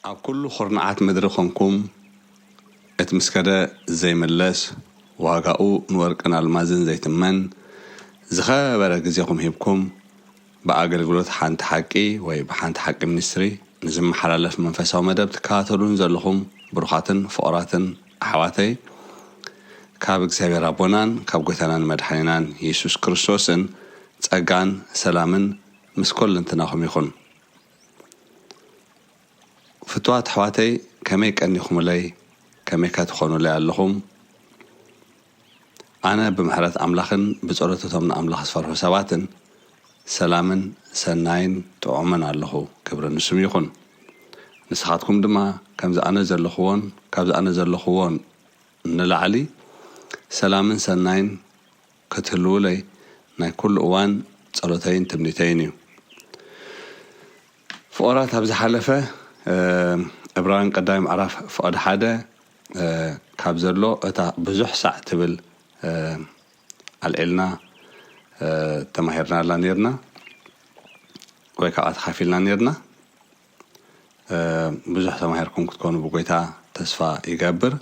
ኣብ ኩሉ ኩርናዓት ምድሪ ኾንኩም፣ እቲ ምስ ከደ ዘይምለስ፣ ዋጋኡ ንወርቅን ኣልማዝን ዘይትመን፣ ዝኸበረ ግዜኹም ሂብኩም፣ ብኣገልግሎት ሓንቲ ሓቂ ወይ ብሓንቲ ሓቂ ሚኒስትሪ ንዝመሓላለፍ መንፈሳዊ መደብ ትከታተሉን ዘለኹም ብሩኻትን ፍቑራትን ኣሕዋተይ፣ ካብ እግዚኣብሔር ኣቦናን ካብ ጎይታናን መድሓኒናን የሱስ ክርስቶስን ጸጋን ሰላምን ምስ ኮለንትናኹም ይኹን። ፍቱዋት ኣሕዋተይ፣ ከመይ ቀኒኹምለይ? ከመይከ ትኾኑለይ ኣለኹም? ኣነ ብምሕረት ኣምላኽን ብጸሎት እቶም ንኣምላኽ ዝፈርሑ ሰባትን ሰላምን ሰናይን ጥዑምን ኣለኹ። ክብሪ ንስሙ ይኹን። ንስኻትኩም ድማ ከምዚ ኣነ ዘለኽዎን ካብዚ ኣነ ዘለኽዎን ንላዕሊ ሰላምን ሰናይን ክትህልዉለይ ናይ ኩሉ እዋን ጸሎተይን ትምኒተይን እዩ። ፍቑራት፣ ኣብ ዝሓለፈ፣ እ፣ ዕብራውያን ቀዳማይ ምዕራፍ ፍቕዲ ሓደ፣ እ፣ ካብ ዘሎ እታ ብዙሕ ሳዕ ትብል፣ እ፣ ኣልዒልና፣ እ፣ ተማሂርናላ ነይርና ወይ ከዓ ተኻፊልና ነይርና። እ፣ ብዙሕ ተማሂርኩም ክትኮኑ ብጎይታ ተስፋ ይገብር።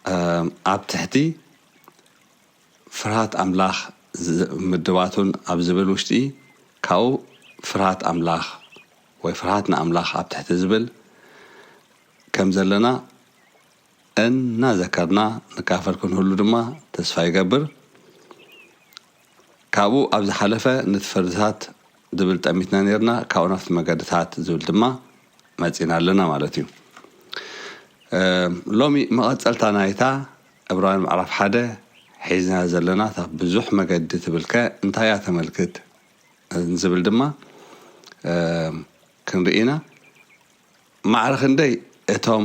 እ፣ ኣብ ትሕቲ ፍርሃት ኣምላኽ ዝ-፣ ምድባቱን ኣብ ዝብል ውሽጢ፣ ካብኡ ፍርሃት ኣምላኽ ወይ ፍርሃት ንኣምላኽ ኣብ ትሕቲ ዝብል ከም ዘለና እናዘከርና ንካፈል ክንህሉ ድማ ተስፋ ይገብር። ካብኡ ኣብ ዝሓለፈ ነቲ ፍርድታት ዝብል ጠሚትና ነይርና፣ ካብኡ ናብቲ መገድታት ዝብል ድማ መጺና ኣለና ማለት እዩ። እ፣ ሎሚ መቐጸልታ ናይታ ዕብራውያን ምዕራፍ ሓደ ሒዝና ዘለና እታ ብዙሕ መገዲ ትብልከ እንታይ እያ ተመልክት? ንዝብል ድማ፣ እ፣ ክንርኢ ኢና። ማዕረ ክንደይ እቶም፣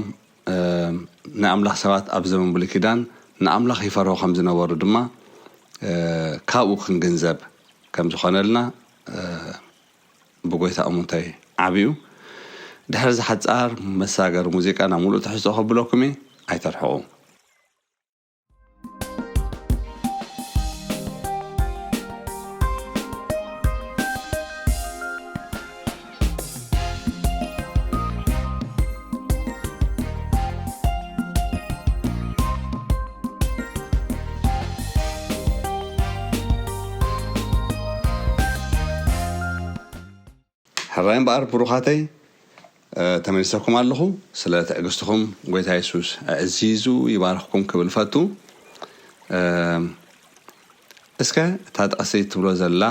እ፣ ናይ ኣምላኽ ሰባት ኣብ ዘመን ብሉይ ኪዳን ንኣምላኽ ይፈርሁ ከም ዝነበሩ ድማ፣ እ፣ ካብኡ ክንግንዘብ ከም ዝኾነልና፣ እ፣ ብጎይታ እሙንተይ ዓብዩ። ድሕሪ እዚ ሓጻር መሳገሪ ሙዚቃ ናብ ሙሉእ ትሕዝቶ ከብለኩም እየ። ኣይተርሕቑ። ሕራይ እምበኣር ብሩኻተይ፣ እ፣ ተመሊሰኩም ኣለኹ። ስለ ትዕግስትኹም ጎይታ የሱስ ኣዕዚዙ ይባርኽኩም ክብል ፈቱ። እ፣ እስከ እታ ጥቕሲ ትብሎ ዘላ፣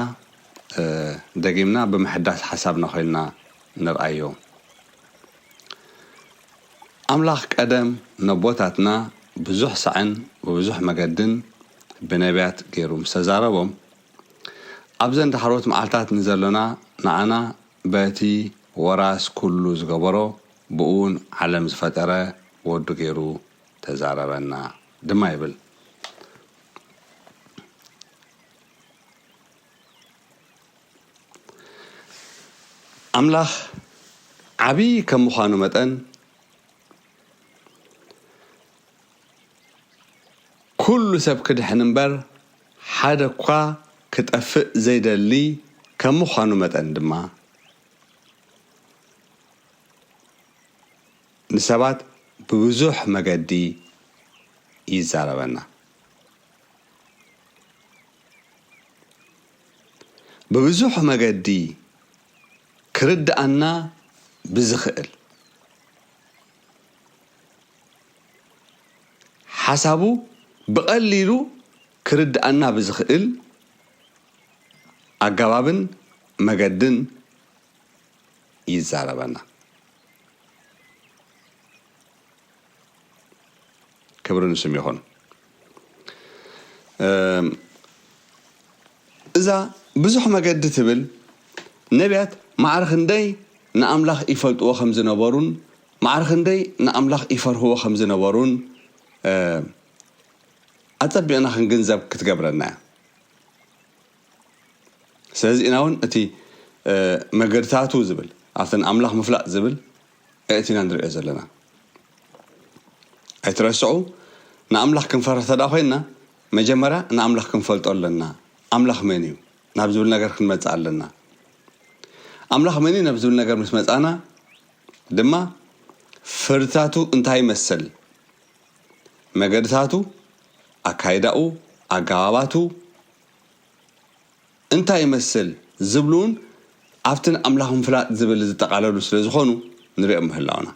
እ፣ ደጊምና ብምሕዳስ ሓሳብና ኮይንና ንርኣዮ። ኣምላኽ ቀደም ነቦታትና ብዙሕ ሳዕን ብብዙሕ መገድን ብነቢያት ገይሩ ምስ ተዛረቦም፣ ኣብዘን ዳሕሮት መዓልታት ንዘሎና ንኣና በቲ ወራስ ኩሉ ዝገበሮ ብእውን ዓለም ዝፈጠረ ወዱ ገይሩ ተዛረበና ድማ ይብል። ኣምላኽ ዓብዪ ከም ምዃኑ መጠን፣ ኩሉ ሰብ ክድሕን እምበር፣ ሓደ እኳ ክጠፍእ ዘይደሊ ከም ምዃኑ መጠን ድማ፣ ንሰባት ብብዙሕ መገዲ ይዛረበና። ብብዙሕ መገዲ ክርድኣና ብዝኽእል፣ ሓሳቡ ብቐሊሉ ክርድኣና ብዝኽእል ኣገባብን መገድን ይዛረበና። ክብሪ ንስም ይኹን። እም፣ እዛ ብዙሕ መገዲ ትብል፣ ነቢያት ማዕረ ክንደይ ንኣምላኽ ይፈልጥዎ ከም ዝነበሩን ማዕረ ክንደይ ንኣምላኽ ይፈርህዎ ከም ዝነበሩን፣ እ፣ ኣጸቢቕና ክንግንዘብ ክትገብረና እያ። ስለዚ ኢና እውን እቲ፣ እ፣ መገድታቱ ዝብል፣ ኣብቲ ንኣምላኽ ምፍላጥ ዝብል ኣእቲና ንሪኦ ዘለና። ኣይትረስዑ፣ ንኣምላኽ ክንፈርህ እንተ ደኣ ኮይንና፣ መጀመርያ ንኣምላኽ ክንፈልጦ ኣለና። ኣምላኽ መን እዩ ናብ ዝብል ነገር ክንመጽእ ኣለና። ኣምላኽ መን እዩ ናብ ዝብል ነገር ምስ መጻና፣ ድማ ፍርድታቱ እንታይ ይመስል፣ መገድታቱ፣ ኣካይዳኡ፣ ኣገባባቱ እንታይ ይመስል ዝብሉን ኣብቲ ንኣምላኽ ምፍላጥ ዝብል ዝጠቓለሉ ስለ ዝኾኑ ንሪኦም ምህላውና።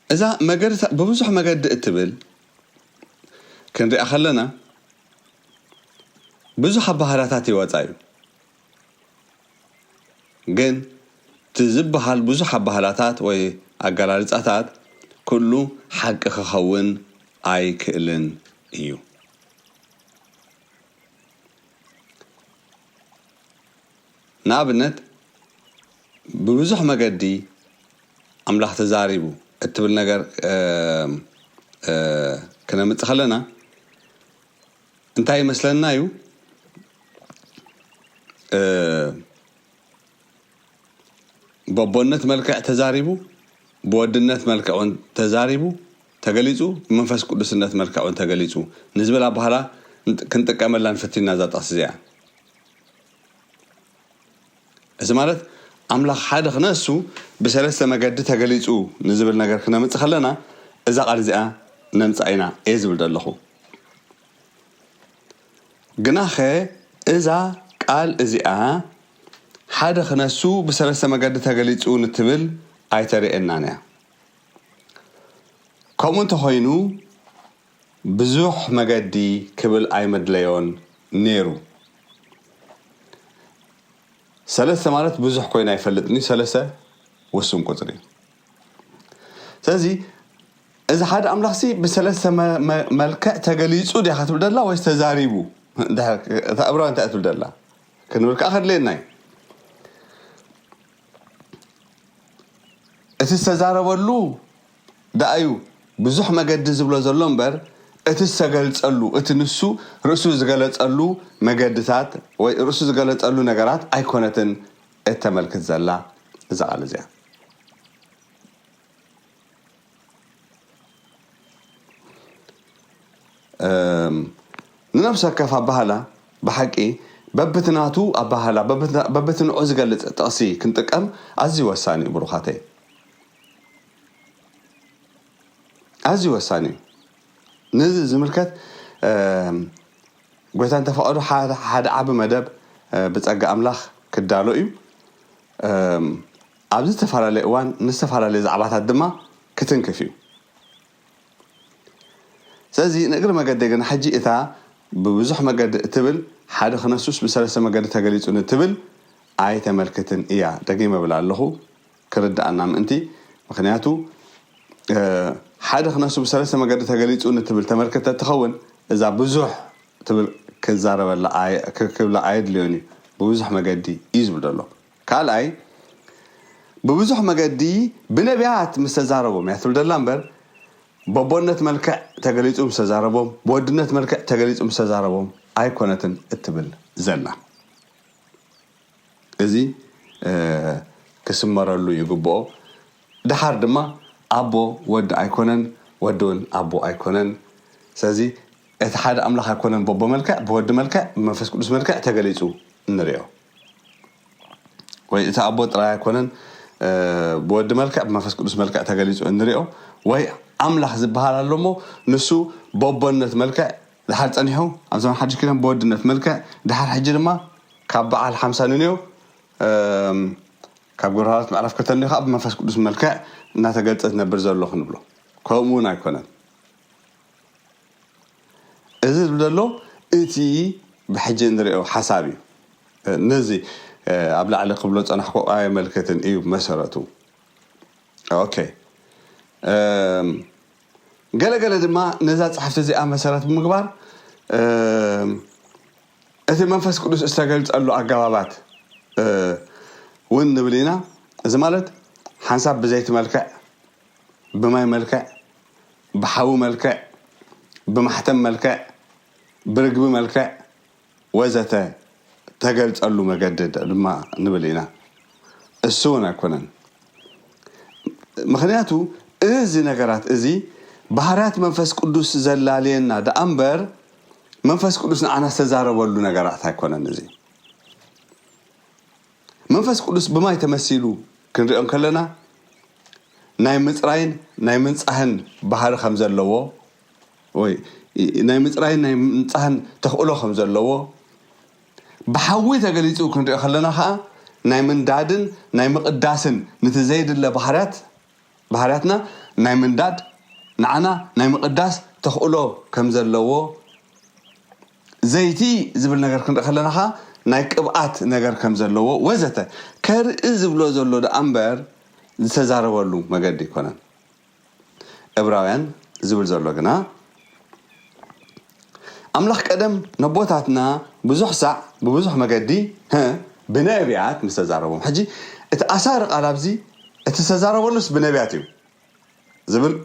እዛ መገድታ-፣ ብብዙሕ መገዲ እትብል ክንሪኣ ከለና ብዙሕ ኣባህላታት ይወጻ እዩ። ግን እቲ ዝበሃል ብዙሕ ኣባህላታት ወይ ኣገላልጻታት ኩሉ ሓቂ ክኸውን ኣይክእልን እዩ። ንኣብነት ብብዙሕ መገዲ ኣምላኽ ተዛሪቡ እትብል ነገር፣ እ፣ እ፣ ክነምጽእ ከለና እንታይ ይመስለና እዩ? እ፣ በቦነት መልክዕ ተዛሪቡ፣ ብወድነት መልክዕ እውን ተዛሪቡ፣ ተገሊጹ፣ ብመንፈስ ቅዱስነት መልክዕ እውን ተገሊጹ ንዝብል ኣባህላ ክንጥቀመላ ንፈቲና እዛ ጥቕሲ እዚኣ። እዚ ማለት ኣምላኽ ሓደ ክነሱ ብሰለስተ መገዲ ተገሊጹ ንዝብል ነገር ክነምጽእ ከለና እዛ ቃል እዚኣ ነምጻእ ኢና እየ ዝብል ዘለኹ። ግናኸ እዛ ቃል እዚኣ ሓደ ክነሱ ብሰለስተ መገዲ ተገሊጹ ንትብል ኣይተርእየናን እያ። ከምኡ እንተኾይኑ ብዙሕ መገዲ ክብል ኣይመድለዮን ነይሩ። ሰለስተ ማለት ብዙሕ ኮይኑ ኣይፈልጥን እዩ። ሰለስተ ውሱን ቁጽሪ እዩ። ስለዚ እዚ ሓደ ኣምላኽሲ ብሰለስተ መ-፣ መ-፣ መልክዕ ተገሊጹ ዲኻ ትብል ደላ ወይስ ተዛሪቡ? ድሕር-፣ እታ እብራዊ እንታይ ትብል ደላ? ክንብል ከኣ ከድልየና እዩ። እቲ ዝተዛረበሉ ደኣዩ ብዙሕ መገዲ ዝብሎ ዘሎ እምበር፣ እቲ ዝተገልጸሉ፣ እቲ ንሱ ርእሱ ዝገለጸሉ መገድታት ወይ ርእሱ ዝገለጸሉ ነገራት ኣይኮነትን እተመልክት ዘላ እዛ ቃል እዚኣ። እም፣ ንነፍሲ ወከፍ ኣባህላ ብሓቂ በብቲ ናቱ ኣባህላ፣ በብቲ፣ በብቲ ንዑ ዝገልጽ ጥቕሲ ክንጥቀም ኣዝዩ ወሳኒ እዩ ብሩኻተይ። ኣዝዩ ወሳኒ እዩ። ነዚ ዝምልከት፣ እም፣ ጎይታ እንተፈቐዱ ሓደ፣ ሓደ ዓቢ መደብ፣ እ፣ ብጸጋ ኣምላኽ ክዳሎ እዩ። እም፣ ኣብ ዝተፈላለየ እዋን ንዝተፈላለየ ዛዕባታት ድማ ክትንክፍ እዩ። ስለዚ ንእግሪ መገደይ ግን ሕጂ እታ ብብዙሕ መገዲ እትብል ሓደ ክነሱስ ብሰለስተ መገዲ ተገሊጹ ንትብል ኣይተመልክትን እያ። ደጊመ እብል ኣለኹ፣ ክርድኣና ምእንቲ። ምኽንያቱ፣ እ፣ ሓደ ክነሱ ብሰለስተ መገዲ ተገሊጹ ንትብል ተመልክት ተትኸውን እዛ ብዙሕ ትብል ክዛረበላ ኣይ-፣ ክ-፣ ክብላ ኣየድልዮን እዩ። ብብዙሕ መገዲ እዩ ዝብል ዘሎ። ካልኣይ፣ ብብዙሕ መገዲ ብነቢያት ምስ ተዛረቦም እያ ትብል ዘላ እምበር፣ በቦነት መልክዕ ተገሊጹ ምስ ተዛረቦም፣ ብወድነት መልክዕ ተገሊጹ ምስ ተዛረቦም ኣይኮነትን እትብል ዘላ። እዚ፣ እ፣ ክስመረሉ ይግብኦ። ደሓር ድማ ኣቦ ወዲ ኣይኮነን፣ ወዲ እውን ኣቦ ኣይኮነን። ስለዚ እቲ ሓደ ኣምላኽ ኣይኮነን በቦ መልክዕ፣ ብወዲ መልክዕ፣ ብመንፈስ ቅዱስ መልክዕ ተገሊጹ እንሪኦ። ወይ እቲ ኣቦ ጥራይ ኣይኮነን፣ እ፣ ብወዲ መልክዕ፣ ብመንፈስ ቅዱስ መልክዕ ተገሊጹ እንሪኦ። ወይ ኣምላኽ ዝበሃል ኣሎ እሞ ንሱ በቦነት መልክዕ ደሓር ጸኒሑ፣ ኣብ ዘመን ሓድሽ ኪዳን ብወድነት መልክዕ፣ ደሓር ሕጂ ድማ ካብ በዓል ሓምሳ ንንዮ፣ እም፣ ካብ ግብረ ሃዋርያት ምዕራፍ ክልተ ንንዮ ከዓ ብመንፈስ ቅዱስ መልክዕ እናተገልጸ ዝነብር ዘሎ ክንብሎ። ከምኡ እውን ኣይኮነን። እዚ ዝብል ዘሎ እቲ ብሕጂ እንሪኦ ሓሳብ እዩ። ነዚ፣ እ፣ ኣብ ላዕሊ ክብሎ ጸናሕኩ ኣየመልክትን እዩ መሰረቱ። ኦኬ። እም፣ ገለገለ ድማ ነዛ ጽሕፍቲ እዚኣ መሰረት ብምግባር፣ እም፣ እቲ መንፈስ ቅዱስ ዝተገልጸሉ ኣገባባት፣ እ፣ እውን ንብል ኢና። እዚ ማለት ሓንሳብ ብዘይቲ መልክዕ፣ ብማይ መልክዕ፣ ብሓዊ መልክዕ፣ ብማሕተም መልክዕ፣ ብርግቢ መልክዕ ወዘተ ተገልጸሉ መገዲ ድ-፣ ድማ ንብል ኢና። እሱ እውን ኣይኮነን። ምኽንያቱ እዚ ነገራት እዚ ባህርያት መንፈስ ቅዱስ ዘላለየና ደኣ እምበር መንፈስ ቅዱስ ንዓና ዝተዛረበሉ ነገራት ኣይኮነን። እዚ መንፈስ ቅዱስ ብማይ ተመሲሉ ክንሪኦ ከለና ናይ ምፅራይን ናይ ምንፃህን ባህሪ ከም ዘለዎ፣ ወይ ናይ ምፅራይን ናይ ምንፃህን ተኽእሎ ከም ዘለዎ፣ ብሓዊ ተገሊፁ ክንሪኦ ከለና ከዓ ናይ ምንዳድን ናይ ምቕዳስን፣ ነቲ ዘይድለ ባህርያት፣ ባህርያትና ናይ ምንዳድ፣ ንዓና ናይ ምቕዳስ ተኽእሎ ከም ዘለዎ፣ ዘይቲ ዝብል ነገር ክንርኢ ከለና ከዓ ናይ ቅብኣት ነገር ከም ዘለዎ ወዘተ ከርኢ ዝብሎ ዘሎ ደኣ እምበር ዝተዛረበሉ መገዲ ኣይኮነን። ዕብራውያን ዝብል ዘሎ ግና ኣምላኽ ቀደም ነቦታትና ብዙሕ ሳዕ ብብዙሕ መገዲ፣ ህ፣ ብነቢያት ምስ ተዛረቦም። ሕጂ እቲ ኣሳሪ ቃል ኣብዚ እቲ ዝተዛረበሉስ ብነቢያት እዩ ዝብል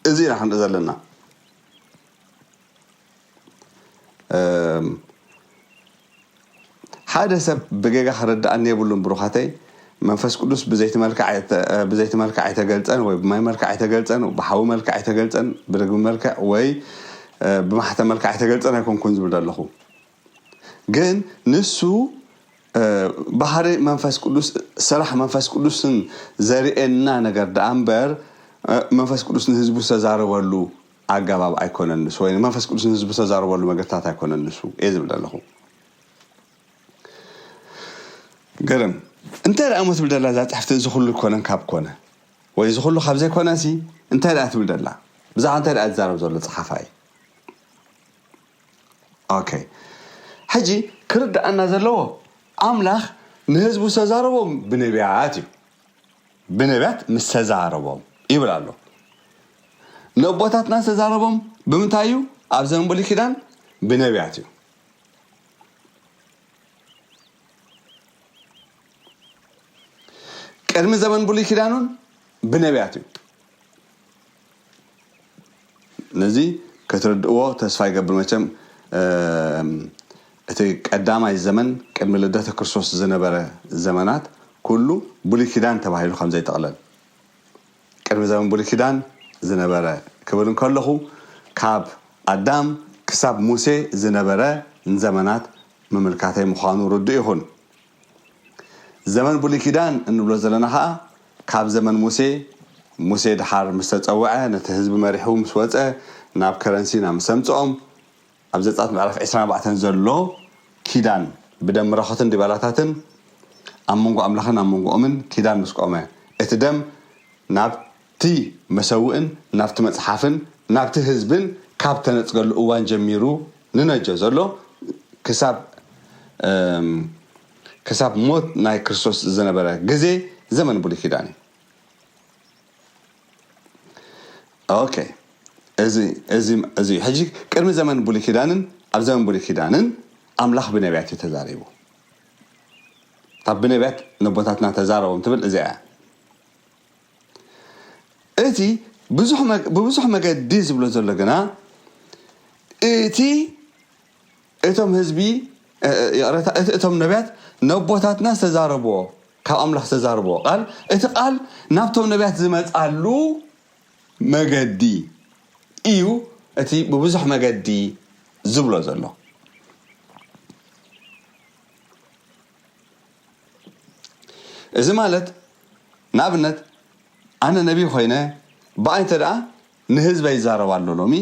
እዚ ኢና ክንርኢ ዘለና። እም፣ ሓደ ሰብ ብጌጋ ክርድኣኒ የብሉን ብሩኻተይ። መንፈስ ቅዱስ ብዘይቲ መልክዕ ኣይተ-፣ ብዘይቲ መልክዕ ኣይተገልጸን ወይ ብማይ መልክዕ ኣይተገልጸን፣ ብሓዊ መልክዕ ኣይተገልጸን፣ ብርግቢ መልክዕ ወይ፣ እ፣ ብማሕተም መልክዕ ኣይተገልጸን ኣይኮንኩን ዝብል ዘለኹ። ግን ንሱ፣ እ፣ ባህሪ መንፈስ ቅዱስ፣ ስራሕ መንፈስ ቅዱስን ዘርእየና ነገር ደኣ እምበር፣ እ፣ መንፈስ ቅዱስ ንህዝቡ ዝተዛረበሉ ኣገባብ ኣይኮነን ንሱ፣ ወይ መንፈስ ቅዱስ ንህዝቡ ዝተዛረበሉ መገድታት ኣይኮነን ንሱ እየ ዝብል ዘለኹ። ገርም። እንታይ ደኣ እሞ ትብል ደላ እዛ ጽሕፍቲ፣ እዚ ኩሉ ኮነን ካብ ኮነ፣ ወይ እዚ ኩሉ ካብ ዘይኮነ ሲ እንታይ ደኣ ትብል ደላ? ብዛዕባ እንታይ ደኣ ዝዛረብ ዘሎ ጸሓፋይ? ኦኬ። ሕጂ ክርድኣና ዘለዎ ኣምላኽ ንህዝቡ ዝተዛረቦም ብነቢያት እዩ። ብነቢያት ምስ ተዛረቦም ይብል ኣሎ። ንኣቦታትና ዝተዛረቦም ብምንታይ እዩ? ኣብ ዘመን ብሉይ ኪዳን ብነቢያት እዩ። ቅድሚ ዘመን ብሉይ ኪዳን እውን ብነቢያት እዩ። ነዚ ክትርድእዎ ተስፋ ይገብር። መቸም፣ እም፣ እቲ ቀዳማይ ዘመን ቅድሚ ልደተ ክርስቶስ ዝነበረ ዘመናት ኩሉ ብሉይ ኪዳን ተባሂሉ ከም ዘይጠቕለል። ቅድሚ ዘመን ብሉይ ኪዳን ዝነበረ ክብል እንከለኹ፣ ካብ ኣዳም ክሳብ ሙሴ ዝነበረ ንዘመናት ምምልካተይ ምዃኑ ርዱእ ይኹን። ዘመን ብሉይ ኪዳን እንብሎ ዘለና ኸኣ፣ ካብ ዘመን ሙሴ፣ ሙሴ ደሓር ምስ ተጸውዐ፣ ነቲ ህዝቢ መሪሑ ምስ ወጸ፣ ናብ ከረን ሲና ምስ ኣምጽኦም፣ ኣብ ዘጸኣት ምዕራፍ ዕስራን ኣርባዕተን ዘሎ ኪዳን ብደም ምራኹትን ድባላታትን ኣብ መንጎ ኣምላኽን ኣብ መንጎኦምን ኪዳን ምስ ቆመ፣ እቲ ደም ናብቲ መሰውእን ናብቲ መጽሓፍን ናብቲ ህዝብን ካብ ተነጽገሉ እዋን ጀሚሩ ንነጆ ዘሎ ክሳብ፣ እም፣ ክሳብ ሞት ናይ ክርስቶስ ዝነበረ ግዜ ዘመን ብሉይ ኪዳን እዩ። ኦኬ። እዚ፣ እዚ፣ እዚ እዩ። ሕጂ ቅድሚ ዘመን ብሉይ ኪዳንን ኣብ ዘመን ብሉይ ኪዳንን ኣምላኽ ብነቢያት እዩ ተዛሪቡ። ካብ ብነቢያት ነቦታትና ተዛረቦም ትብል እዚኣ እያ። እቲ ብዙሕ መግ-፣ ብብዙሕ መገዲ ዝብሎ ዘሎ ግና እቲ እቶም ህዝቢ፣ እ፣ እ፣ ይቕረታ፣ እቲ እቶም ነቢያት ነቦታትና ዝተዛረብዎ፣ ካብ ኣምላኽ ዝተዛረብዎ ቃል፣ እቲ ቃል ናብቶም ነቢያት ዝመጻሉ መገዲ እዩ እቲ ብብዙሕ መገዲ ዝብሎ ዘሎ። እዚ ማለት፣ ንኣብነት፣ ኣነ ነቢይ ኮይነ ብኣይ እንተ ደኣ ንህዝበይ ይዛረብ ኣሎ ሎሚ፣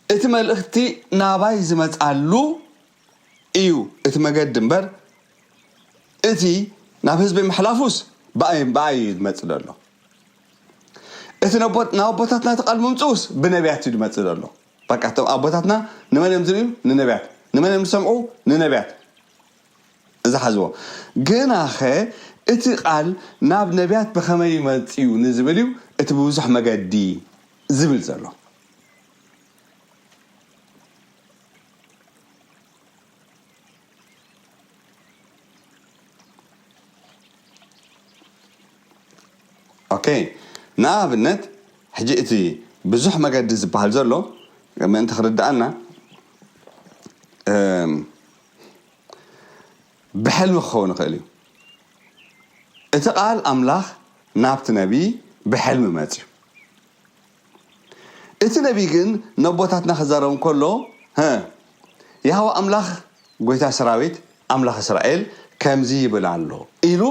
እቲ መልእኽቲ ናባይ ዝመጻሉ እዩ እቲ መገዲ እምበር፣ እቲ ናብ ህዝበይ ምሕላፉስ ብኣይ፣ ብኣይ እዩ ዝመጽእ ዘሎ። እቲ ነቦ-፣ ናብ ኣቦታትና እቲ ቃል ምምጽኡስ ብነቢያት እዩ ዝመጽእ ዘሎ። በቃ፣ እቶም ኣቦታትና ንመን እዮም ዝርእዩ? ንነቢያት። ንመን እዮም ዝሰምዑ? ንነቢያት። እዚ ሓዝዎ። ግናኸ እቲ ቃል ናብ ነቢያት ብኸመይ ይመጽእ እዩ ንዝብል እዩ እቲ ብብዙሕ መገዲ ዝብል ዘሎ። ኦኬ፣ ንኣብነት፣ ሕጂ እቲ ብዙሕ መገዲ ዝበሃል ዘሎ ምእንቲ ክርድኣና፣ እም፣ ብሕልሚ ክኸውን ይኽእል እዩ። እቲ ቃል ኣምላኽ ናብቲ ነቢይ ብሕልሚ መጽዩ። እቲ ነቢይ ግን ነቦታትና ክዛረብ እንከሎ፣ "ሀ፣ ያህዋ ኣምላኽ፣ ጎይታ ሰራዊት፣ ኣምላኽ እስራኤል ከምዚ ይብል ኣሎ" ኢሉ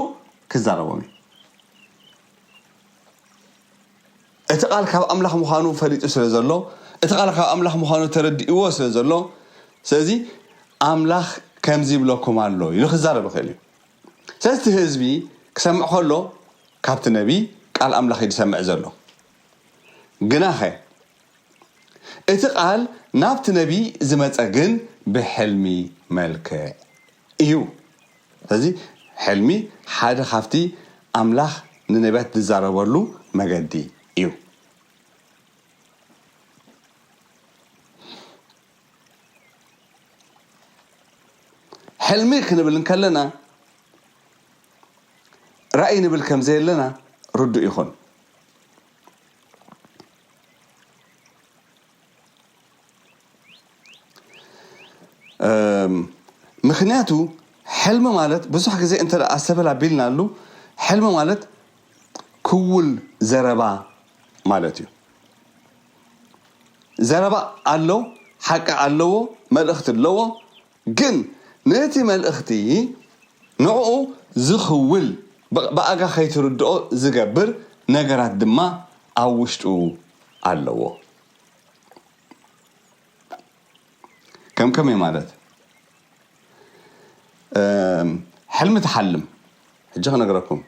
ክዛረቦም እዩ። እቲ ቃል ካብ ኣምላኽ ምዃኑ ፈሊጡ ስለ ዘሎ፣ እቲ ቃል ካብ ኣምላኽ ምዃኑ ተረዲእዎ ስለ ዘሎ፣ ስለዚ ኣምላኽ ከምዚ ይብለኩም ኣሎ ኢሉ ክዛረብ ይኽእል እዩ። ስለዚ እቲ ህዝቢ ክሰምዕ ከሎ ካብቲ ነቢ ቃል ኣምላኽ እዩ ዝሰምዕ ዘሎ። ግናኸ እቲ ቃል ናብቲ ነቢ ዝመጸ ግን ብሕልሚ መልክዕ እዩ። ስለዚ ሕልሚ ሓደ ካብቲ ኣምላኽ ንነቢያት ዝዛረበሉ መገዲ እዩ። ሕልሚ ክንብል እንከለና ራእይ ንብል ከም ዘየለና ርዱእ ይኹን። እም፣ ምኽንያቱ ሕልሚ ማለት ብዙሕ ግዜ እንተ ደኣ ኣስተበል ኣቢልናሉ፣ ሕልሚ ማለት ክውል ዘረባ ማለት እዩ። ዘረባ ኣሎ፣ ሓቂ ኣለዎ፣ መልእኽቲ ኣለዎ። ግን ነቲ መልእኽቲ ንዕኡ ዝኽውል፣ ብ-፣ ብኣጋ ከይትርድኦ ዝገብር ነገራት ድማ ኣብ ውሽጡ ኣለዎ። ከም ከመይ ማለት? እም፣ ሕልሚ ትሓልም። ሕጂ ክነግረኩም።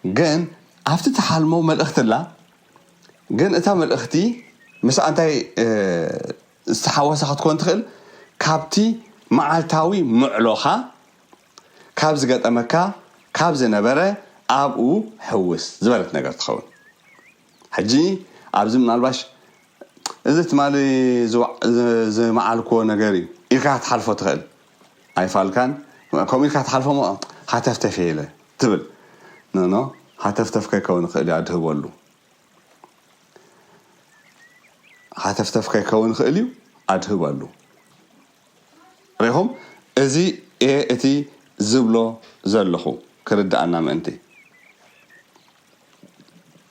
ግን ኣብቲ ትሓልሞ መልእኽቲ ኣላ። ግን እታ መልእኽቲ ምስ ኣንታይ፣ እ፣ ዝተሓወሰ ክትኮን ትኽእል? ካብቲ መዓልታዊ ምዕሎኻ፣ ካብ ዝገጠመካ፣ ካብ ዝነበረ ኣብኡ ሕውስ ዝበለት ነገር ትኸውን። ሕጂ ኣብዚ ምናልባሽ እዚ ትማሊ ዝዋ-፣ ዝ-፣ ዝመዓልክዎ ነገር እዩ ኢልካ ክትሓልፎ ትኽእል። ኣይፋልካን። ከምኡ ኢልካ ትሓልፎ እሞ ሃተፍተፍ ኢለ ትብል። ኖ፣ ኖ፣ ሃተፍተፍ ከይከውን ይኽእል እዩ ኣድህበሉ። ሃተፍተፍ ከይከውን ይኽእል እዩ ኣድህበሉ። ርኢኹም? እዚ እየ እቲ ዝብሎ ዘለኹ ክርድኣና ምእንቲ።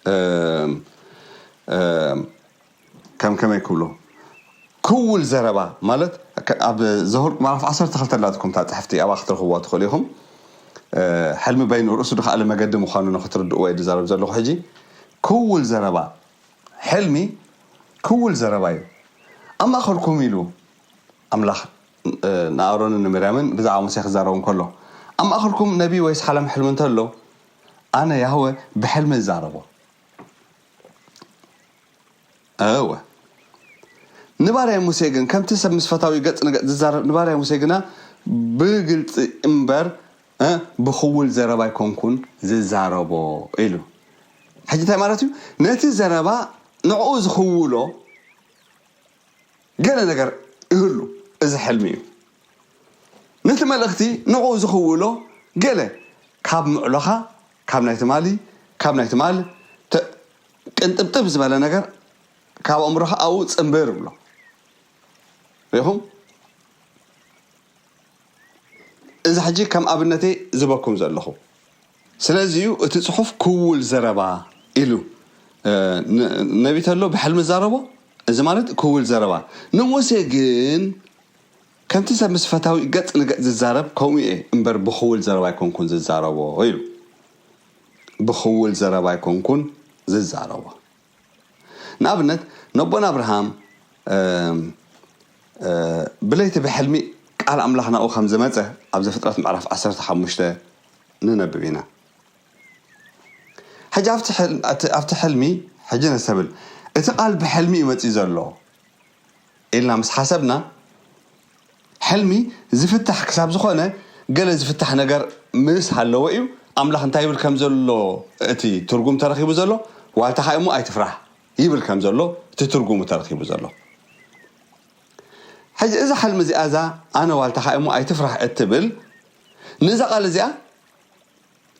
እም፣ እም፣ ከም ከመይ ክብሎ፣ ክውል ዘረባ ማለት ከ-፣ ኣብ ዘኍልቁ ምዕራፍ ዓሰርተ ክልተ ኣላትኩም እታ ጽሕፍቲ፣ ኣብኣ ክትረኽብዋ ትኽእሉ ኢኹም። እ፣ ሕልሚ በይኑ ርእሱ ዝኸኣለ መገዲ ምዃኑ ንኽትርድእዎ እየ ዝዛረብ ዘለኹ። ሕጂ ክውል ዘረባ፣ ሕልሚ ክውል ዘረባ እዩ። ኣብ ማእከልኩም ኢሉ ኣምላኽ፣ እ፣ ንኣሮንን ንምርያምን ብዛዕባ ሙሴ ክዛረቦም ከሎ፣ ኣብ ማእከልኩም ነቢ ወይስ ሓላም ሕልሚ እንተሎ፣ ኣነ ያህወ ብሕልሚ እዛረቦ። እወ። ንባርያይ ሙሴ ግን፣ ከምቲ ሰብ ምስ ፈታዊ ገጽ ንገጽ ዝዛረብ፣ ንባርያይ ሙሴ ግና ብግልጺ እምበር፣ እ፣ ብኽውል ዘረባ ኣይኮንኩን ዝዛረቦ ኢሉ። ሕጂ እንታይ ማለት እዩ? ነቲ ዘረባ ንዕኡ ዝኽውሎ ገለ ነገር ይህሉ። እዚ ሕልሚ እዩ። ነቲ መልእኽቲ ንዕኡ ዝኽውሎ ገለ ካብ ምዕሎኻ፣ ካብ ናይ ትማሊ፣ ካብ ናይ ትማል ተ-፣ ቅንጥብጥብ ዝበለ ነገር ካብ ኣእምሮኻ ኣብኡ ጽንብር ይብሎ። ርኢኹም? እዚ ሕጂ ከም ኣብነተይ ዝበኩም ዘለኹ። ስለዚ እዩ እቲ ጽሑፍ ክውል ዘረባ ኢሉ። እ፣ ን-፣ ነቢ ተሎ ብሕልሚ ዛረቦ፣ እዚ ማለት ክውል ዘረባ። ንሙሴ ግን ከምቲ ሰብ ምስ ፈታዊ ገጽ ንገጽ ዝዛረብ ከምኡ እየ እምበር ብኽውል ዘረባ ኣይኮንኩን ዝዛረቦ ኢሉ። ብኽውል ዘረባ ኣይኮንኩን ዝዛረቦ። ንኣብነት ነቦና ኣብርሃም፣ እም፣ እ፣ ብለይቲ ብሕልሚ ቃል ኣምላኽ ናብኡ ከም ዝመጸ ኣብ ዘፍጥረት ምዕራፍ ዓሰርተ ሓሙሽተ ንነብብ ኢና። ሕጂ ኣብቲ ሕል-፣ ኣብቲ፣ ኣብቲ ሕልሚ ሕጂ ነስተብል። እቲ ቃል ብሕልሚ እዩ መጺኡ ዘሎ ኢልና ምስ ሓሰብና፣ ሕልሚ ዝፍታሕ ክሳብ ዝኾነ፣ ገለ ዝፍታሕ ነገር ምስ ሃለወ እዩ ኣምላኽ እንታይ ይብል ከም ዘሎ እቲ ትርጉም ተረኺቡ ዘሎ። ዋልታኻ እሞ ኣይትፍራህ ይብል ከም ዘሎ እቲ ትርጉሙ ተረኺቡ ዘሎ። ሕጂ እዛ ሕልሚ እዚኣ፣ እዛ ኣነ ዋልታኻ እሞ ኣይትፍራህ እትብል፣ ነዛ ቃል እዚኣ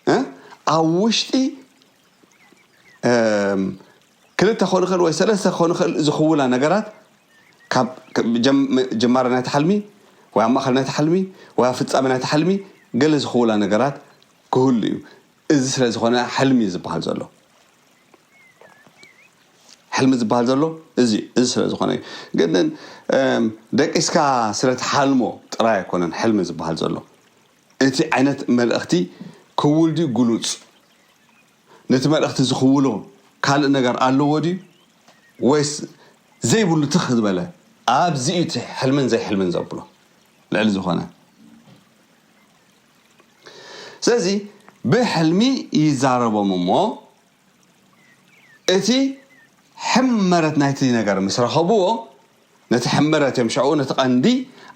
እ፣ ኣብ ውሽጢ፣ እም፣ ክልተ ክኾን ይኽእል ወይ ሰለስተ ክኾን ይኽእል ዝኽውላ ነገራት፣ ካብ፣ ካብ ጀም-፣ ጀማሪ ናይቲ ሕልሚ ወይ ኣብ ማእከል ናይቲ ሕልሚ ወይ ኣብ ፍጻመ ናይቲ ሕልሚ ገለ ዝኽውላ ነገራት ክህሉ እዩ። እዚ ስለ ዝኾነ ሕልሚ እዩ ዝበሃል ዘሎ። ሕልሚ ዝበሃል ዘሎ እዚ እዚ ስለ ዝኾነ እዩ። ግን ደቂስካ ስለ ትሓልሞ ጥራይ ኣይኮነን ሕልሚ ዝበሃል ዘሎ። እቲ ዓይነት መልእኽቲ ክውል ድዩ ግሉጽ? ነቲ መልእኽቲ ዝኽውሎ ካልእ ነገር ኣለዎ ድዩ? ወይስ ዘይብሉ ትኽ ዝበለ ኣብዚ እዩ እቲ ሕልምን ዘይሕልምን ዘብሎ ልዕሊ ዝኾነ። ስለዚ ብሕልሚ ይዛረቦም እሞ እቲ ሕመረት ናይቲ ነገር ምስ ረኸብዎ ነቲ ሕመረት እዮም ሸዑ ነቲ ቀንዲ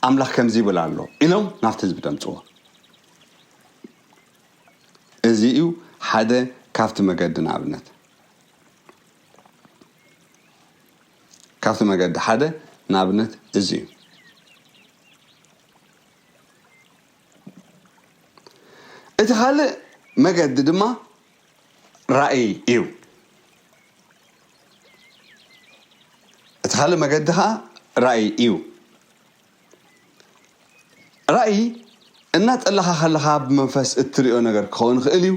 ኣምላኽ ከምዚ ይብል ኣሎ ኢሎም ናብቲ ህዝቢ ደምፅዎ። እዚ እዩ ሓደ ካብቲ መገዲ ንኣብነት ካብቲ መገዲ ሓደ ንኣብነት እዚ እዩ። እቲ ካልእ መገዲ ድማ ራእይ እዩ። እቲ ካልእ መገዲ ከዓ ራእይ እዩ። ራእይ እናጠለኻ ከለኻ ብመንፈስ እትሪኦ ነገር ክኸውን ይኽእል እዩ።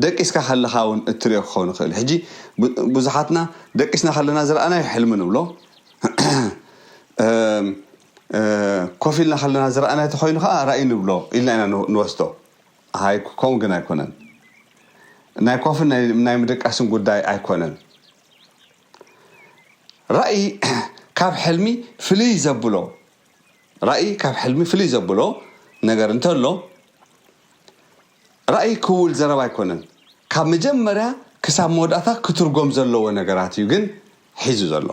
ደቂስካ ከለኻ እውን እትሪኦ ክኸውን ይኽእል እዩ። ሕጂ ብዙሓትና ደቂስና ከለና ዝረኣናዮ ሕልሚ ንብሎ። ኮፍ ኢልና ከለና ዝረኣናዮ ተኮይኑ ከዓ ራእይ ንብሎ ኢልና ኢና ንወስዶ። ከምኡ ግን ኣይኮነን። ናይ ኮፍን ናይ ምድቃስን ጉዳይ ኣይኮነን። ራእይ ካብ ሕልሚ ፍልይ ዘብሎ ራእይ ካብ ሕልሚ ፍልይ ዘብሎ ነገር እንተሎ ራእይ ክውል ዘረባ ኣይኮነን። ካብ መጀመርያ ክሳብ መወዳእታ ክትርጎም ዘለዎ ነገራት እዩ ግን ሒዙ ዘሎ።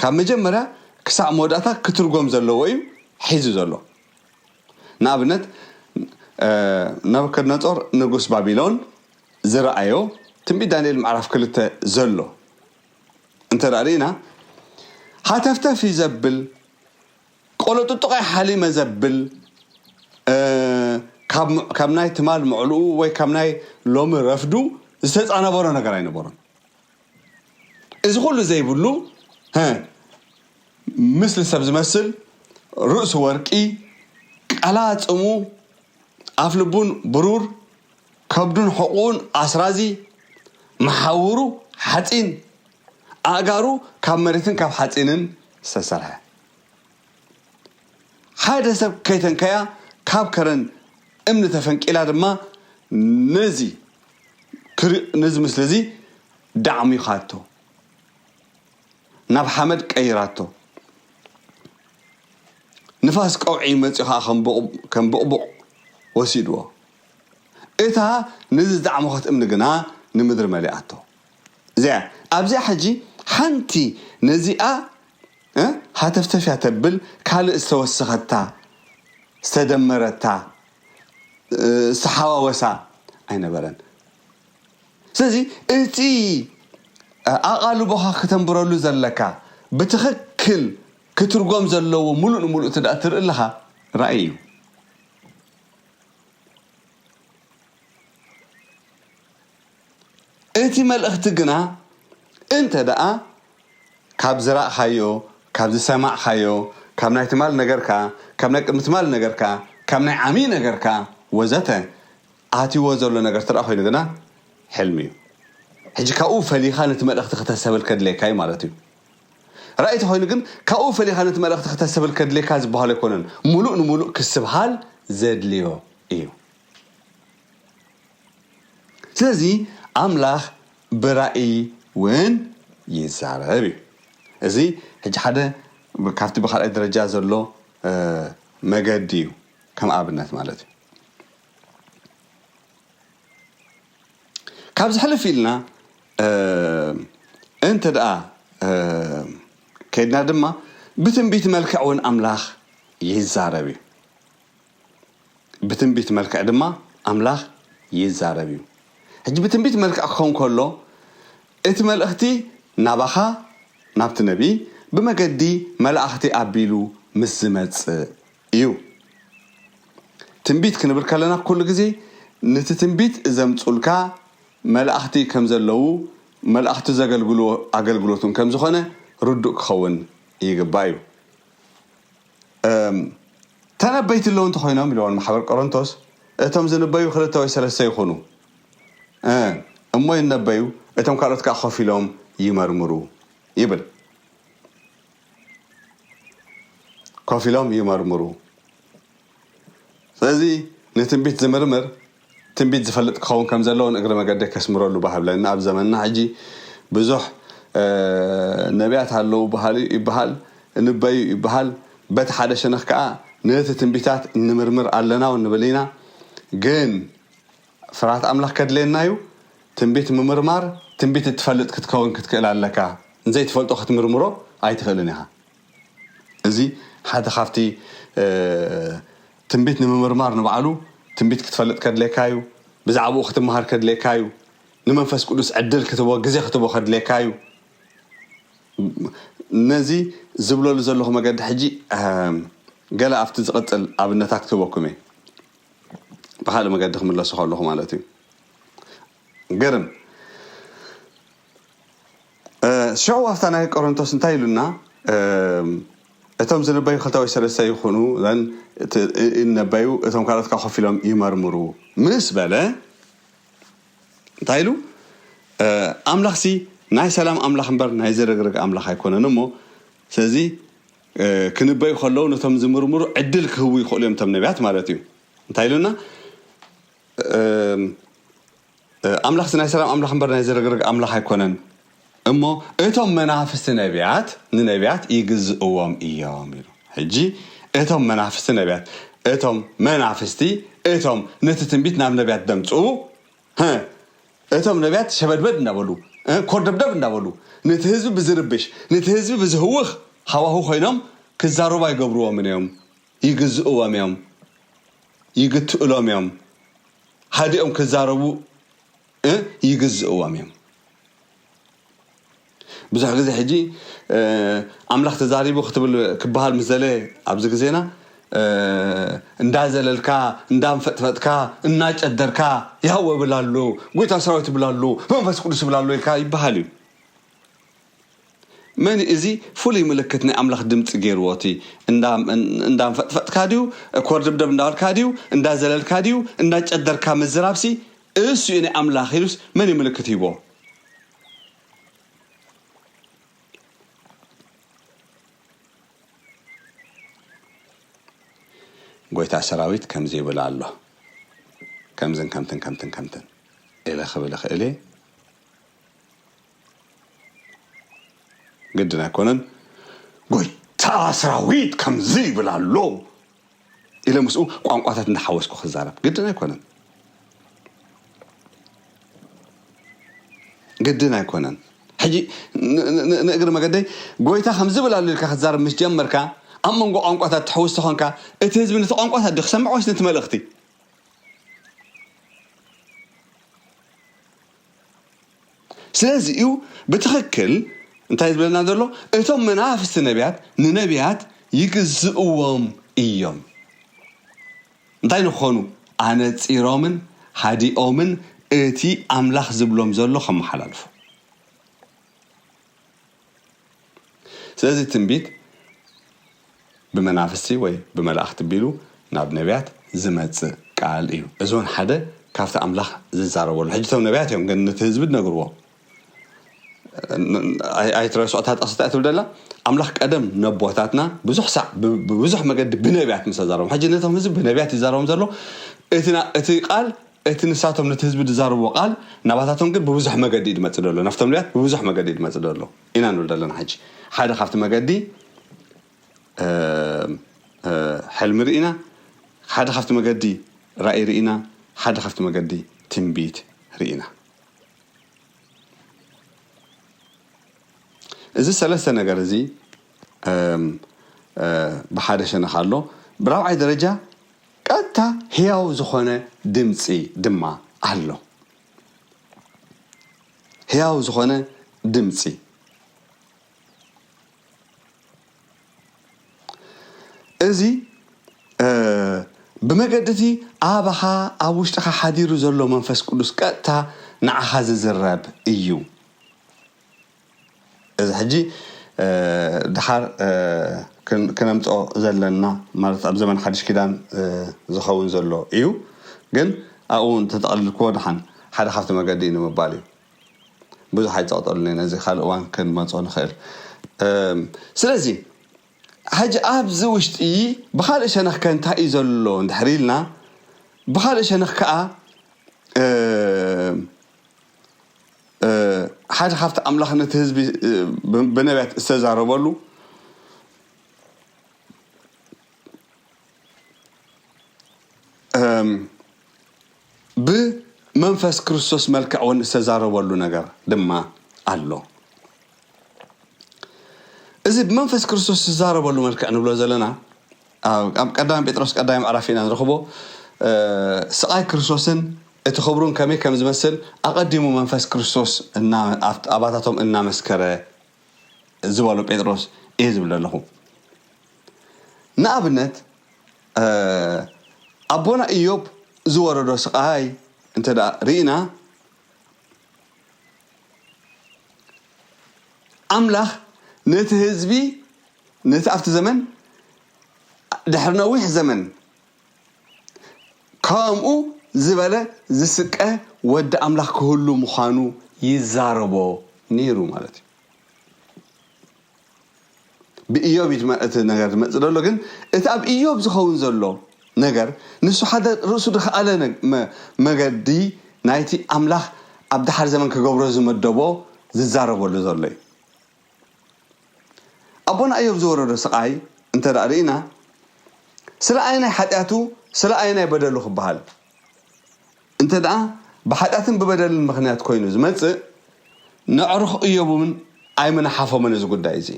ካብ መጀመርያ ክሳብ መወዳእታ ክትርጎም ዘለዎ እዩ ሒዙ ዘሎ። ንኣብነት ናቡከድነፆር ንጉስ ባቢሎን ዝረኣዮ ትንቢት ዳንኤል ምዕራፍ ክልተ ዘሎ እንተ ርኢና ሃተፍተፍ እዩ ዘብል ቆሎ ጥጡቕ ሓሊመ ዘብል ካብ ናይ ትማል ምዕልኡ ወይ ካብ ናይ ሎሚ ረፍዱ ዝተፃነበሮ ነገር ኣይነበሮን። እዚ ኩሉ ዘይብሉ ሀ፣ ምስሊ ሰብ ዝመስል ርእሱ ወርቂ ቀላፅሙ ኣፍ ልቡን ብሩር ከብዱን ሕቑኡን ኣስራዚ መሓውሩ ሓፂን ኣእጋሩ ካብ መሬትን ካብ ሓፂንን ዝተሰርሐ ሓደ ሰብ ከይተንከያ ካብ ከረን እምኒ ተፈንቂላ ድማ ነዚ ክሪ- ነዚ ምስሊ እዚ ዳዕሚኻቶ ናብ ሓመድ ቀይራቶ ንፋስ ቀውዒ መፂኡ ከዓ ከም ብቑ- ከም ብቑቡቕ ወሲድዎ እታ ነዚ ዝዳዕመኸት እምኒ ግና ንምድሪ መሊኣቶ እዚኣ ኣብዚኣ ሕጂ ሓንቲ ነዚኣ ሃተፍተፍያ ተብል ካልእ ዝተወሰኸታ ዝተደመረታ ዝተሓዋወሳ ኣይነበረን። ስለዚ እቲ ኣቓልቦኻ ክተንብረሉ ዘለካ ብትኽክል ክትርጎም ዘለዎ ሙሉእ ንሙሉእ ትዳ ትርኢ ኣለኻ ራእይ እዩ። እቲ መልእኽቲ ግና እንተ ደኣ ካብ ዝራእኻዮ ካብ ዝሰማዕኻዮ ካብ ናይ ትማል ነገርካ ካብ ናይ ቅድሚ ትማል ነገርካ ካብ ናይ ዓሚ ነገርካ ወዘተ ኣትይዎ ዘሎ ነገር ትረኣ ኮይኑ ግና ሕልሚ እዩ። ሕጂ ካብኡ ፈሊኻ ነቲ መልእኽቲ ክተሰብል ከድለየካ እዩ ማለት እዩ። ራእይቲ ኮይኑ ግን ካብኡ ፈሊኻ ነቲ መልእኽቲ ክተሰብል ከድለየካ ዝበሃል ኣይኮነን። ሙሉእ ንሙሉእ ክስብሃል ዘድልዮ እዩ። ስለዚ ኣምላኽ ብራእይ እውን ይዛረብ እዩ። እዚ ሕጂ ሓደ ካብቲ ብካልኣይ ደረጃ ዘሎ መገዲ እዩ። ከም ኣብነት ማለት እዩ። ካብዚ ሕልፍ ኢልና እንተ ደኣ ከድና ድማ ብትንቢት መልክዕ እውን ኣምላኽ ይዛረብ እዩ። ብትንቢት መልክዕ ድማ ኣምላኽ ይዛረብ እዩ። ሕጂ ብትንቢት መልክዕ ክኸውን ከሎ እቲ መልእኽቲ ናባኻ ናብቲ ነቢ ብመገዲ መላእኽቲ ኣቢሉ ምስ ዝመጽእ እዩ። ትንቢት ክንብል ከለና ኩሉ ግዜ ነቲ ትንቢት ዘምጹልካ መላእኽቲ ከም ዘለዉ መላእኽቲ ዘገልግልዎ ኣገልግሎትን ከም ዝኾነ ርዱእ ክኸውን ይግባእ እዩ። ተነበይቲ ኣለዉ እንተኾይኖም ኢልዎ ንማሕበር ቆሮንቶስ እቶም ዝንበዩ ክልተ ወይ ሰለስተ ይኹኑ እሞ ይነበዩ እቶም ካልኦት ከዓ ኮፍ ኢሎም ይመርምሩ ይብል። ኮፍ ኢሎም ይመርምሩ። ስለዚ ንትንቢት ዝምርምር ትንቢት ዝፈልጥ ክኸውን ከም ዘለዎ ንእግረ መገደይ ከስምረሉ ባህ ብለኒ። ኣብ ዘመንና ሕጂ ብዙሕ ነቢያት ኣለዉ ይበሃል። እንበዩ ይበሃል። በቲ ሓደ ሸነኽ ከዓ ነቲ ትንቢታት ንምርምር ኣለና እውን ንብል ኢና። ግን ፍርሃት ኣምላኽ ከድልየና እዩ። ትንቢት ምምርማር፣ ትንቢት እትፈልጥ ክትከውን ክትክእል ኣለካ። እንዘይትፈልጦ ክትምርምሮ ኣይትኽእልን ኢኻ። እዚ ሓደ ካብቲ ትንቢት ንምምርማር ንባዕሉ ትንቢት ክትፈልጥ ከድልየካ እዩ። ብዛዕባኡ ክትመሃር ከድልየካ እዩ። ንመንፈስ ቅዱስ ዕድል ክትቦ ግዜ ክትቦ ከድልየካ እዩ። ነዚ ዝብለሉ ዘለኹ መገዲ ሕጂ ገለ ኣብቲ ዝቕፅል ኣብነታት ክህበኩም እየ። ብካልእ መገዲ ክምለሱ ከለኹ ማለት እዩ። ግርም ሽዑ ኣብታ ናይ ቆሮንቶስ እንታይ ኢሉና? እቶም ዝንበዩ ክልተ ወይ ሰለስተ ይኹኑ እነበዩ፣ እቶም ካልኦት ከዓ ኮፍ ኢሎም ይመርምሩ ምስ በለ እንታይ ኢሉ? ኣምላኽሲ ናይ ሰላም ኣምላኽ እምበር ናይ ዝርግርግ ኣምላኽ ኣይኮነን እሞ ስለዚ ክንበዩ ከለዉ ነቶም ዝምርምሩ ዕድል ክህቡ ይኽእሉ እዮም እቶም ነቢያት ማለት እዩ። እንታይ ኢሉና? ኣምላኽሲ ናይ ሰላም ኣምላኽ እምበር ናይ ዝርግርግ ኣምላኽ ኣይኮነን እሞ እቶም መናፍስቲ ነቢያት ንነቢያት ይግዝእዎም እዮም ኢሉ። ሕጂ እቶም መናፍስቲ ነቢያት እቶም መናፍስቲ እቶም ነቲ ትንቢት ናብ ነቢያት ደምፅኡ እቶም ነቢያት ሸበድበድ እንዳበሉ ኮርደብደብ እንዳበሉ ነቲ ህዝቢ ብዝርብሽ ነቲ ህዝቢ ብዝህውኽ ሃዋሁ ኮይኖም ክዛረቡ ኣይገብርዎምን እዮም። ይግዝእዎም እዮም። ይግትእሎም እዮም። ሃዲኦም ክዛረቡ ይግዝእዎም እዮም። ብዙሕ ግዜ ሕጂ ኣምላኽ ተዛሪቡ ክትብል ክበሃል ምስ ዘለ ኣብዚ ግዜና እንዳዘለልካ እንዳንፈጥፈጥካ እናጨደርካ ያህወ ብላሉ ጎይታ ሰራዊት ብላሉ መንፈስ ቅዱስ ብላሉ ኢልካ ይበሃል እዩ። መን እዚ ፍሉይ ምልክት ናይ ኣምላኽ ድምፂ ገይርዎ እቲ እንዳንፈጥፈጥካ ድዩ ኮርድብደብ እንዳበልካ ድዩ እንዳዘለልካ ድዩ እንዳጨደርካ ምዝራብሲ እሱ እዩ ናይ ኣምላኽ ኢሉስ መን እዩ ምልክት ሂቦ? ጎይታ ሰራዊት ከምዚ ይብል ኣሎ። ከምዝን ከምትን ከምትን ከምትን ኢለ ክብል እኽእል እየ። ግድን ኣይኮነን። ጎይታ ሰራዊት ከምዚ ይብል ኣሎ ኢለ ምስኡ ቋንቋታት እንዳሓወስኩ ክዛረብ ግድን ኣይኮነን። ግድን ኣይኮነን። ሕጂ ንእግሪ መገደይ ጎይታ ከምዚ ይብል ኣሎ ኢልካ ክትዛረብ ምስ ጀመርካ ኣብ መንጎ ቋንቋታት ትሕውስ ተኾንካ እቲ ህዝቢ ነቲ ቋንቋታት ድዩ ክሰምዕ ወይስ ነቲ መልእኽቲ? ስለዚ እዩ ብትኽክል እንታይ ዝብለና ዘሎ እቶም መናፍስቲ ነቢያት ንነቢያት ይግዝእዎም እዮም። እንታይ ንኾኑ ኣነፂሮምን ሃዲኦምን እቲ ኣምላኽ ዝብሎም ዘሎ ከመሓላልፉ። ስለዚ ትንቢት ብመናፍስቲ ወይ ብመላእኽቲ ቢሉ ናብ ነቢያት ዝመፅእ ቃል እዩ። እዚ እውን ሓደ ካብቲ ኣምላኽ ዝዛረበሉ ሕጂ እቶም ነቢያት እዮም ግን ነቲ ህዝቢ ዝነግርዎ ኣይትረስዖ እታ ጥቕሲ እንታይ ትብል ደላ ኣምላኽ ቀደም ነቦታትና ብዙሕ ሳዕ ብብዙሕ መገዲ ብነቢያት ምስ ተዛረቦም ሕጂ ነቶም ህዝቢ ብነቢያት ይዛረቦም ዘሎ እቲ ቃል እቲ ንሳቶም ነቲ ህዝቢ ዝዛረብዎ ቃል ናባታቶም ግን ብብዙሕ መገዲ እዩ ዝመፅእ ዘሎ ናብቶም ነቢያት ብብዙሕ መገዲ እዩ ዝመፅእ ዘሎ ኢና ንብል ዘለና ሕጂ ሓደ ካብቲ መገዲ ሕልሚ ርኢና ሓደ ካብቲ መገዲ ራእይ ርኢና ሓደ ካብቲ መገዲ ትንቢት ርኢና እዚ ሰለስተ ነገር እዚ ብሓደ ሸነኽ ኣሎ ብራብዓይ ደረጃ ቀጥታ ህያው ዝኾነ ድምፂ ድማ ኣሎ ህያው ዝኾነ ድምፂ እዚ ብመገዲ እቲ ኣባኻ ኣብ ውሽጥኻ ሓዲሩ ዘሎ መንፈስ ቅዱስ ቀጥታ ንዓኻ ዝዝረብ እዩ። እዚ ሕጂ ድሓር ክነምፅኦ ዘለና ማለት ኣብ ዘመን ሓድሽ ኪዳን ዝኸውን ዘሎ እዩ። ግን ኣብኡ እውን ተጠቕልልክዎ ድሓን ሓደ ካብቲ መገዲ እዩ ንምባል እዩ። ብዙሕ ኣይፀቕጠሉን እየ፣ ነዚ ካልእ እዋን ክንመፅኦ ንኽእል። እም፣ ስለዚ ሕጂ ኣብዚ ውሽጢ ብኻልእ ሸነኽ ከ እንታይ እዩ ዘሎ እንድሕር ኢልና፣ ብኻልእ ሸነኽ ከዓ፣ እም፣ እ፣ ሓደ ካብቲ ኣምላኽ ነቲ ህዝቢ፣ እ፣ ብ-፣ ብነቢያት ዝተዛረበሉ፣ እም፣ ብመንፈስ ክርስቶስ መልክዕ እውን ዝተዛረበሉ ነገር ድማ ኣሎ። እዚ ብመንፈስ ክርስቶስ ዝዛረበሉ መልክዕ ንብሎ ዘለና፣ ኣብ፣ ኣብ ቀዳማይ ጴጥሮስ ቀዳማይ ምዕራፍ ኢና ንረኽቦ። እ፣ ስቓይ ክርስቶስን እቲ ክብሩን ከመይ ከም ዝመስል ኣቐዲሙ መንፈስ ክርስቶስ እና-፣ ኣብ-፣ ኣባታቶም እናመስከረ ዝበሎ ጴጥሮስ እየ ዝብል ዘለኹ። ንኣብነት፣ እ፣ ኣቦና ኢዮብ ዝወረዶ ስቓይ እንተ ደኣ ርኢና፣ ኣምላኽ ነቲ ህዝቢ፣ ነቲ ኣብቲ ዘመን፣ ድሕሪ ነዊሕ ዘመን ከምኡ ዝበለ ዝስቀ ወዲ ኣምላኽ ክህሉ ምዃኑ ይዛረቦ ነይሩ ማለት እዩ። ብኢዮብ እዩ ዝመ-፣ እቲ ነገር ዝመጽእ ዘሎ፣ ግን እቲ ኣብ ኢዮብ ዝኸውን ዘሎ ነገር፣ ንሱ ሓደ ርእሱ ዝኸኣለ ነ-፣ መ-፣ መገዲ ናይቲ ኣምላኽ ኣብ ደሓር ዘመን ክገብሮ ዝመደቦ ዝዛረበሉ ዘሎ እዩ። ኣቦና ኢዮብ ዝወረዶ ስቓይ እንተ ደኣ ርኢና፣ ስለ ኣየናይ ሓጢኣቱ፣ ስለ ኣየናይ በደሉ ክበሃል፣ እንተ ደኣ ብሓጢኣትን ብበደልን ምኽንያት ኮይኑ ዝመጽእ፣ ንኣዕሩኽ ኢዮብ እውን ኣይመናሓፎምን እዚ ጉዳይ እዚ።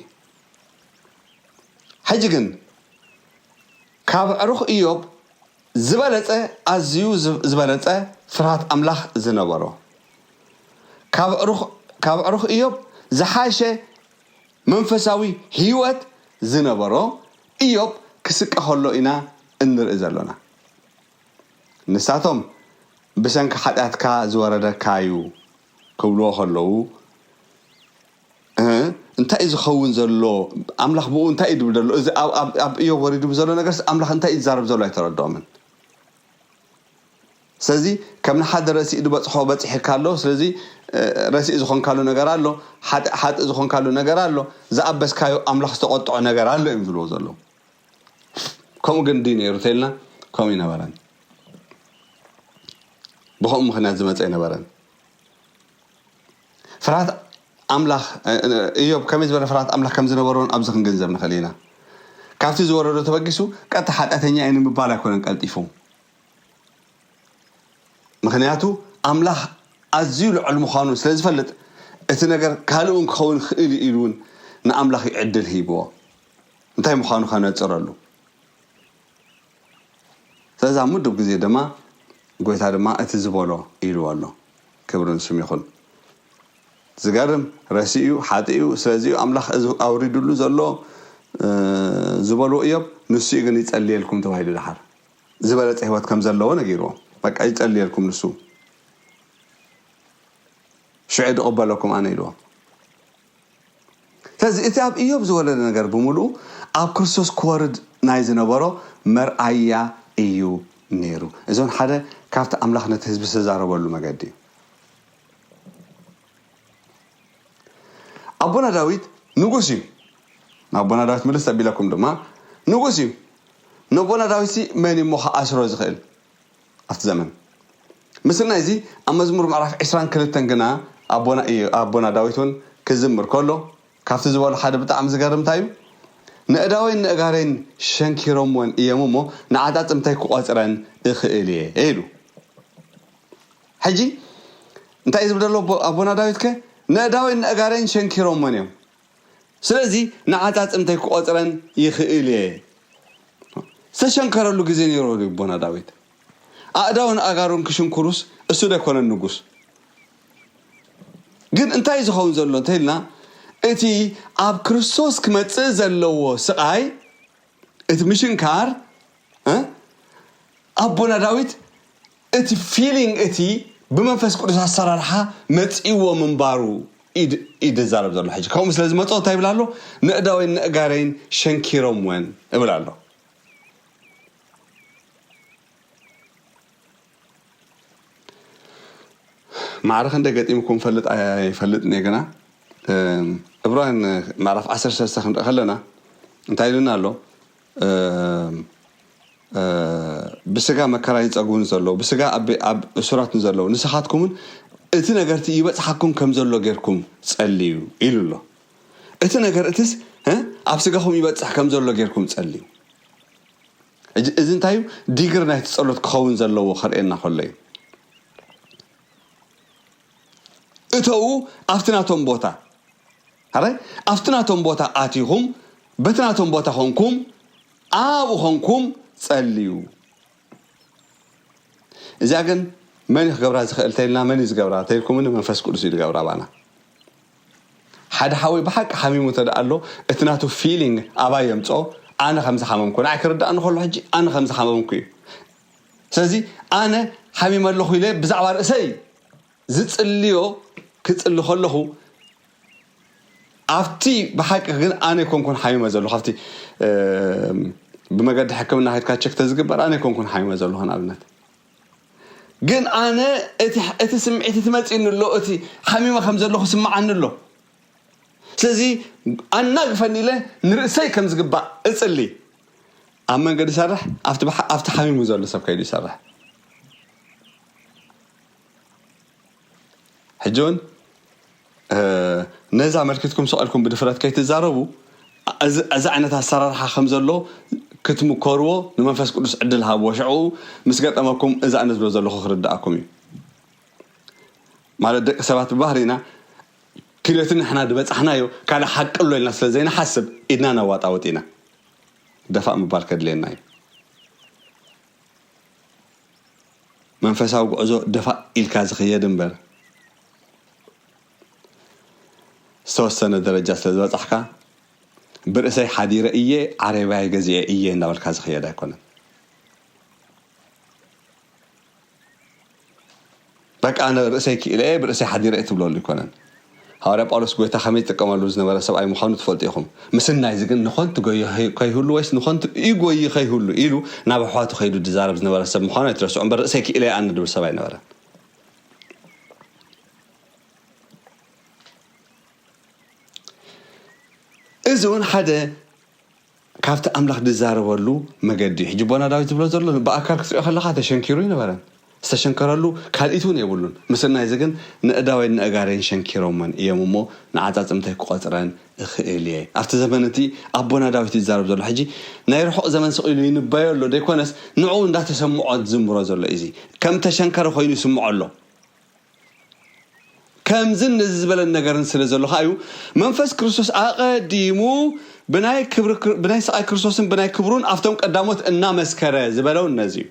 ሕጂ ግን፣ ካብ ኣዕሩኽ ኢዮብ ዝበለጸ፣ ኣዝዩ ዝ-፣ ዝበለጸ ፍርሃት ኣምላኽ ዝነበሮ፣ ካብ ኣዕሩኽ፣ ካብ ኣዕሩኽ ኢዮብ ዝሓሸ መንፈሳዊ ህይወት ዝነበሮ ኢዮብ ክስቀ ከሎ ኢና እንርኢ ዘሎና። ንሳቶም፣ "ብሰንኪ ሓጢኣትካ ዝወረደካ እዩ" ክብልዎ ከለዉ፣ እ፣ እንታይ እዩ ዝኸውን ዘሎ? ኣምላኽ ብኡ እንታይ እዩ ድብል ዘሎ? እዚ ኣብ፣ ኣብ፣ ኣብ ኢዮብ ወሪዱ ብዘሎ ነገርስ ኣምላኽ እንታይ እዩ ዝዛረብ ዘሎ ኣይተረድኦምን። ስለዚ ከም ንሓደ ረሲእ ዝበጽሖ በጺሕካ ኣሎ። ስለዚ፣ እ፣ ረሲእ ዝኾንካሉ ነገር ኣሎ፣ ሓጥ-፣ ሓጥእ ዝኾንካሉ ነገር ኣሎ፣ ዝኣበስካዮ ኣምላኽ ዝተቖጥዖ ነገር ኣሎ እዮም ዝብልዎ ዘለዉ። ከምኡ ግን ድዩ ነይሩ ተኢልና? ከምኡ ይነበረን። ብኸምኡ ምኽንያት ዝመጸ ኣይነበረን። ፍርሃት ኣምላኽ፣ እ፣ እ፣ ኢዮብ ከመይ ዝበለ ፍርሃት ኣምላኽ ከም ዝነበሮ እውን ኣብዚ ክንግንዘብ ንኽእል ኢና። ካብቲ ዝወረዶ ተበጊሱ ቀጥታ ሓጢኣተኛ እየ ንምባል ኣይኮነን ቀልጢፉ። ምኽንያቱ ኣምላኽ ኣዝዩ ልዑል ምዃኑ ስለ ዝፈልጥ፣ እቲ ነገር ካልእ እውን ክኸውን ይኽእል እዩ ኢሉ እውን ንኣምላኽ እዩ ዕድል ሂብዎ፣ እንታይ ምዃኑ ከነጽረሉ። ስለዚ ኣብ ምዱብ ግዜ ድማ ጎይታ ድማ እቲ ዝበሎ ኢልዎ ኣሎ። ክብሪ ንስም ይኹን። ዝገርም፣ ረሲኡ፣ ሓጢኡ፣ ስለዚኡ ኣምላኽ እዚ ኣውሪዱሉ ዘሎ፣ እ፣ ዝበልዎ እዮብ፣ ንሱ እዩ ግን ይጸልየልኩም ተባሂሉ ደሓር። ዝበለጸ ህይወት ከም ዘለዎ ነጊርዎ። በቃ ይጸልየልኩም ንሱ። ሽዑ ድቕበለኩም ኣነ ኢልዎ። ስለዚ እቲ ኣብ እዮብ ዝወረደ ነገር ብምሉኡ ኣብ ክርስቶስ ክወርድ ናይ ዝነበሮ መርኣያ እዩ ነይሩ። እዞን ሓደ ካብቲ ኣምላኽ ነቲ ህዝቢ ዝተዛረበሉ መገዲ እዩ። ኣቦና ዳዊት ንጉስ እዩ። ንኣቦና ዳዊት ምልስ ኣቢለኩም ድማ ንጉስ እዩ። ነቦና ዳዊትሲ መን እዩ እሞ ክኣስሮ ዝኽእል ኣብቲ ዘመን? ምስልና እዚ ኣብ መዝሙር ምዕራፍ ዕስራን ክልተን ግና ኣቦና እዩ፣ ኣቦና ዳዊት እውን ክዝምር ከሎ ካብቲ ዝበሎ ሓደ ብጣዕሚ ዝገርም እንታይ እዩ? "ንእዳወይን ንእጋረይን ሸንኪሮምወን እዮም እሞ ንዓጻጽምተይ ክቖጽረን እኽእል እየ" ኢሉ። ሕጂ እንታይ እዩ ዝብል ዘሎ ኣቦ-፣ ኣቦና ዳዊት ከ? "ንእዳወይን ንእጋረይን ሸንኪሮምወን እዮም፣ ስለዚ ንዓጻጽምተይ ክቖጽረን ይኽእል እየ።" ዝተሸንከረሉ ግዜ ነይሩ ድዩ ኣቦና ዳዊት? ኣእዳውን ኣእጋሩን ክሽንኩሩስ እሱ ዶ ኣይኮነን ንጉስ? ግን እንታይ እዩ ዝኸውን ዘሎ እንተኢልና፣ እቲ ኣብ ክርስቶስ ክመጽእ ዘለዎ ስቓይ፣ እቲ ምሽንካር፣ እ፣ ኣቦና ዳዊት እቲ ፊሊንግ፣ እቲ ብመንፈስ ቅዱስ ኣሰራርሓ መጺእዎ ምንባሩ እዩ ድ-፣ እዩ ዝዛረብ ዘሎ። ሕጂ ከምኡ ስለ ዝመጾ እንታይ ይብል ኣሎ? "ንእዳወይን ንእጋረይን ሸንኪሮምወን" እብል ኣሎ። ማዕረ ክንደይ ገጢምኩም ፈልጥ ኣይፈልጥን እየ ግና፣ እም፣ ዕብራውያን ምዕራፍ ዓሰርተ ሰለስተ ክንርኢ ከለና እንታይ ኢሉና ኣሎ? እም፣ እ፣ ብስጋ መከራ ይጸግቡ ንዘለዉ፣ ብስጋ ኣብ፣ ኣብ እሱራት ንዘለዉ፣ ንስኻትኩምን እቲ ነገር እቲ ይበጽሓኩም ከም ዘሎ ጌርኩም ጸልዩ ኢሉ ኣሎ። እቲ ነገር እትስ፣ እ፣ ኣብ ስጋኹም ይበጽሕ ከም ዘሎ ጌርኩም ጸልዩ። እጅ-፣ እዚ እንታይ እዩ? ዲግሪ ናይቲ ጸሎት ክኸውን ዘለዎ ከርእየና ከሎ እዩ። እተዉ ኣብቲ ናቶም ቦታ፣ ኣረ፣ ኣብቲ ናቶም ቦታ ኣቲኹም፣ በቲ ናቶም ቦታ ኾንኩም፣ ኣብኡ ኾንኩም ጸልዩ። እዚኣ ግን መን እዩ ክገብራ ዝኽእል ተይልና፣ መን እዩ ዝገብራ ተይልኩምኒ፣ መንፈስ ቅዱስ እዩ ዝገብራ ባና። ሓደ ሓወይ ብሓቂ ሓሚሙ እንተ ደኣ ኣሎ፣ እቲ ናቱ ፊሊንግ ኣባይ የምጽኦ፣ ኣነ ከም ዝሓመምኩ፣ ንዓይ ክርዳእኒ ከሎ ሕጂ ኣነ ከም ዝሓመምኩ እዩ። ስለዚ ኣነ ሓሚመ ኣለኹ ኢለ ብዛዕባ ርእሰይ ዝጽልዮ ክጽሊ ከለኹ፣ ኣብቲ ብሓቂ ግን ኣነ ኣይኮንኩን ሓሚመ ዘለኹ። ኣብቲ፣ እም፣ ብመገዲ ሕክምና ከድካ ቸክ ተዝግበር ኣነ ኣይኮንኩን ሓሚመ ዘለኹ። ንኣብነት ግን ኣነ እቲ፣ እቲ ስምዒት እቲ መጺእኒ ኣሎ፣ እቲ ሓሚመ ከም ዘለኹ ስምዓኒ ኣሎ። ስለዚ ኣናግፈኒ ኢለ ንርእሰይ ከም ዝግባእ እጽሊ። ኣብ መንገዲ ይሰርሕ፣ ኣብቲ ብሓ-፣ ኣብቲ ሓሚሙ ዘሎ ሰብ ከይዱ ይሰርሕ። ሕጂ እውን፣ እ፣ ነዚ ኣመልኪትኩም ስቕ ኢልኩም ብድፍረት ከይትዛረቡ፣ እዚ፣ እዚ ዓይነት ኣሰራርሓ ከም ዘሎ ክትምከርዎ፣ ንመንፈስ ቅዱስ ዕድል ሃብዎ። ሽዑ ምስ ገጠመኩም፣ እዚ ኣነ ዝብሎ ዘለኹ ክርድኣኩም እዩ። ማለት፣ ደቂ ሰባት ብባህሪና፣ ክልኦት ንሕና ዝበጻሕናዮ ካልእ ሓቂ ኣሎ ኢልና ስለ ዘይንሓስብ፣ ኢድና ነዋጣውጥ ኢና። ደፋእ ምባል ከድልየና እዩ። መንፈሳዊ ጉዕዞ ደፋእ ኢልካ ዝኽየድ እምበር፣ ዝተወሰነ ደረጃ ስለ ዝበጻሕካ፣ ብርእሰይ ሓዲረ እየ፣ ዓረባይ ገዚኤ እየ እናበልካ ዝኽየድ ኣይኮነን። በቃ፣ ኣነ ርእሰይ ክኢለ እየ፣ ብርእሰይ ሓዲረ እየ ትብለሉ ኣይኮነን። ሃዋርያ ጳውሎስ ጎይታ ከመይ ይጥቀመሉ ዝነበረ ሰብኣይ ምዃኑ ትፈልጡ ኢኹም። ምስናይ እዚ ግን ንኾንቱ ጎዩ ከይ-፣ ከይህሉ ወይስ ንኾንቱ ኢጎዩ ከይህሉ ኢሉ ናብ ኣሕዋቱ ከይዱ ዝዛረብ ዝነበረ ሰብ ምዃኑ ኣይትረስዑ እምበር፣ ርእሰይ ክኢለ እየ ኣነ ድብል ሰብ ኣይነበረን። እዚ እውን ሓደ ካብቲ ኣምላኽ ዝዛረበሉ መገዲ እዩ። ሕጂ ኣቦና ዳዊት ዝብሎ ዘሎ ብኣካል ክትሪኦ ከለኻ ተሸንኪሩ ኣይነበረን። ዝተሸንከረሉ ካልኢት እውን የብሉን። ምስናይ እዚ ግን ንእዳወይን ንእጋረይን ሸንኪሮመን እዮም እሞ ንዓጻጽምተይ ክቖጽረን እኽእል እየ። ኣብቲ ዘመን እቲ ኣቦና ዳዊት እዩ ዝዛረብ ዘሎ። ሕጂ ናይ ርሑቕ ዘመን ስቕ ኢሉ ይንበዮ ኣሎ ዘይኮነስ ንዕኡ እንዳተሰምዖ ዝዝምሮ ዘሎ እዩ። እዚ ከም ተሸንከረ ኮይኑ ይስምዖ ኣሎ። ከምዝን ነዚ ዝበለን ነገርን ስለ ዘሎ ከኣ እዩ መንፈስ ክርስቶስ ኣቐዲሙ ብናይ ክብሪ ክር-፣ ብናይ ስቓይ ክርስቶስን ብናይ ክብሩን ኣብቶም ቀዳሞት እናመስከረ ዝበለውን ነዚ እዩ።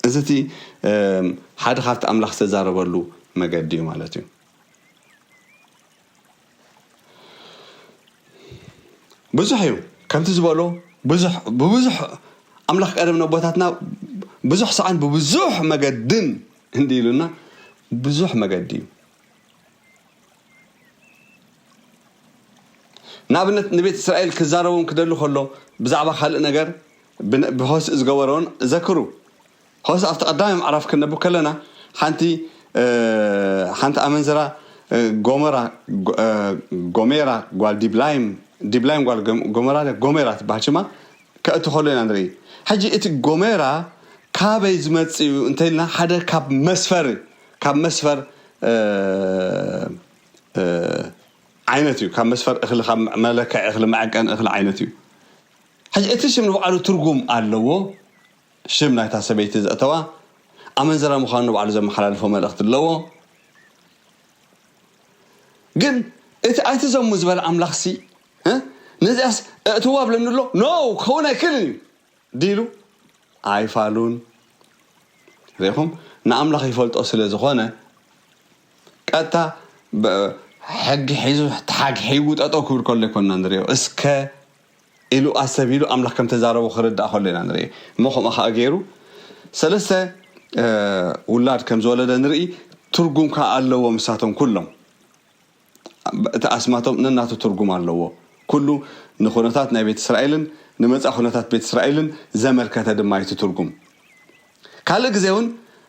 እዚ እቲ፣ እም፣ ሓደ ካብቲ ኣምላኽ ዝተዛረበሉ መገዲ እዩ ማለት እዩ። ብዙሕ እዩ። ከምቲ ዝበሎ ብዙሕ፣ ብብዙሕ ኣምላኽ ቀደም ነቦታትና ብዙሕ ሰዓን ብብዙሕ መገድን እንዲ ኢሉና ብዙሕ መገዲ እዩ። ንኣብነት ንቤት እስራኤል ክዛረቦም ክደሊ ከሎ ብዛዕባ ካልእ ነገር ብነ-፣ ብሆስእ ዝገበሮን ዘክሩ። ሆስ ኣብቲ ቀዳማይ ምዕራፍ ክነብብ ከለና ሓንቲ፣ እ፣ ሓንቲ ኣመንዝራ፣ እ፣ ጎመራ፣ ጎ-፣ እ፣ ጎሜራ ጓል ዲብላይም፣ ዲብላይም ጓል ጎም-፣ ጎመራ፣ ጎሜራ ትበሃል ሽማ፣ ከእቱ ከሎ ኢና ንርኢ። ሕጂ እቲ ጎሜራ ካበይ ዝመጽእ እዩ እንተኢልና፣ ሓደ ካብ መስፈር፣ ካብ መስፈር፣ እ፣ እ፣ ዓይነት እዩ። ካብ መስፈር እኽሊ፣ ካብ መለክዒ እኽሊ፣ መዐቀኒ እኽሊ ዓይነት እዩ። ሕጂ እቲ ሽም ንባዕሉ ትርጉም ኣለዎ። ሽም ናይታ ሰበይቲ ዘእተዋ ኣመንዝራ ምዃኑ ንባዕሉ ዘመሓላልፎ መልእኽቲ ኣለዎ። ግን እቲ ኣይትዘሙ ዝበለ ኣምላኽሲ፣ እ? ነዚኣስ እእትዋ ብለኒ ኣሎ? ኖ፣ ክኸውን ኣይክእልን እዩ ዲሉ ኣይፋሉን። ሪኢኹም? ንኣምላኽ ይፈልጦ ስለ ዝኾነ፣ ቀጥታ ብ-፣ ሕጊ ሒዙ ተሓግሒጉ ጠጠው ክብል ከሎ ኣይኮንና ንሪኦ። እስከ ኢሉ ኣሰብ ኢሉ ኣምላኽ ከም ተዛረቦ ክርዳእ ከሎ ኢና ንርኢ። እሞ ከምኡ ከኣ ገይሩ ሰለስተ፣ እ፣ ውላድ ከም ዝወለደ ንርኢ። ትርጉም ከኣ ኣለዎም ንሳቶም ኩሎም። እቲ ኣስማቶም ነናቱ ትርጉም ኣለዎ። ኩሉ ንኹነታት ናይ ቤት እስራኤልን ንመጻኢ ኩነታት ቤት እስራኤልን ዘመልከተ ድማ እዩ እቲ ትርጉም። ካልእ ግዜ እውን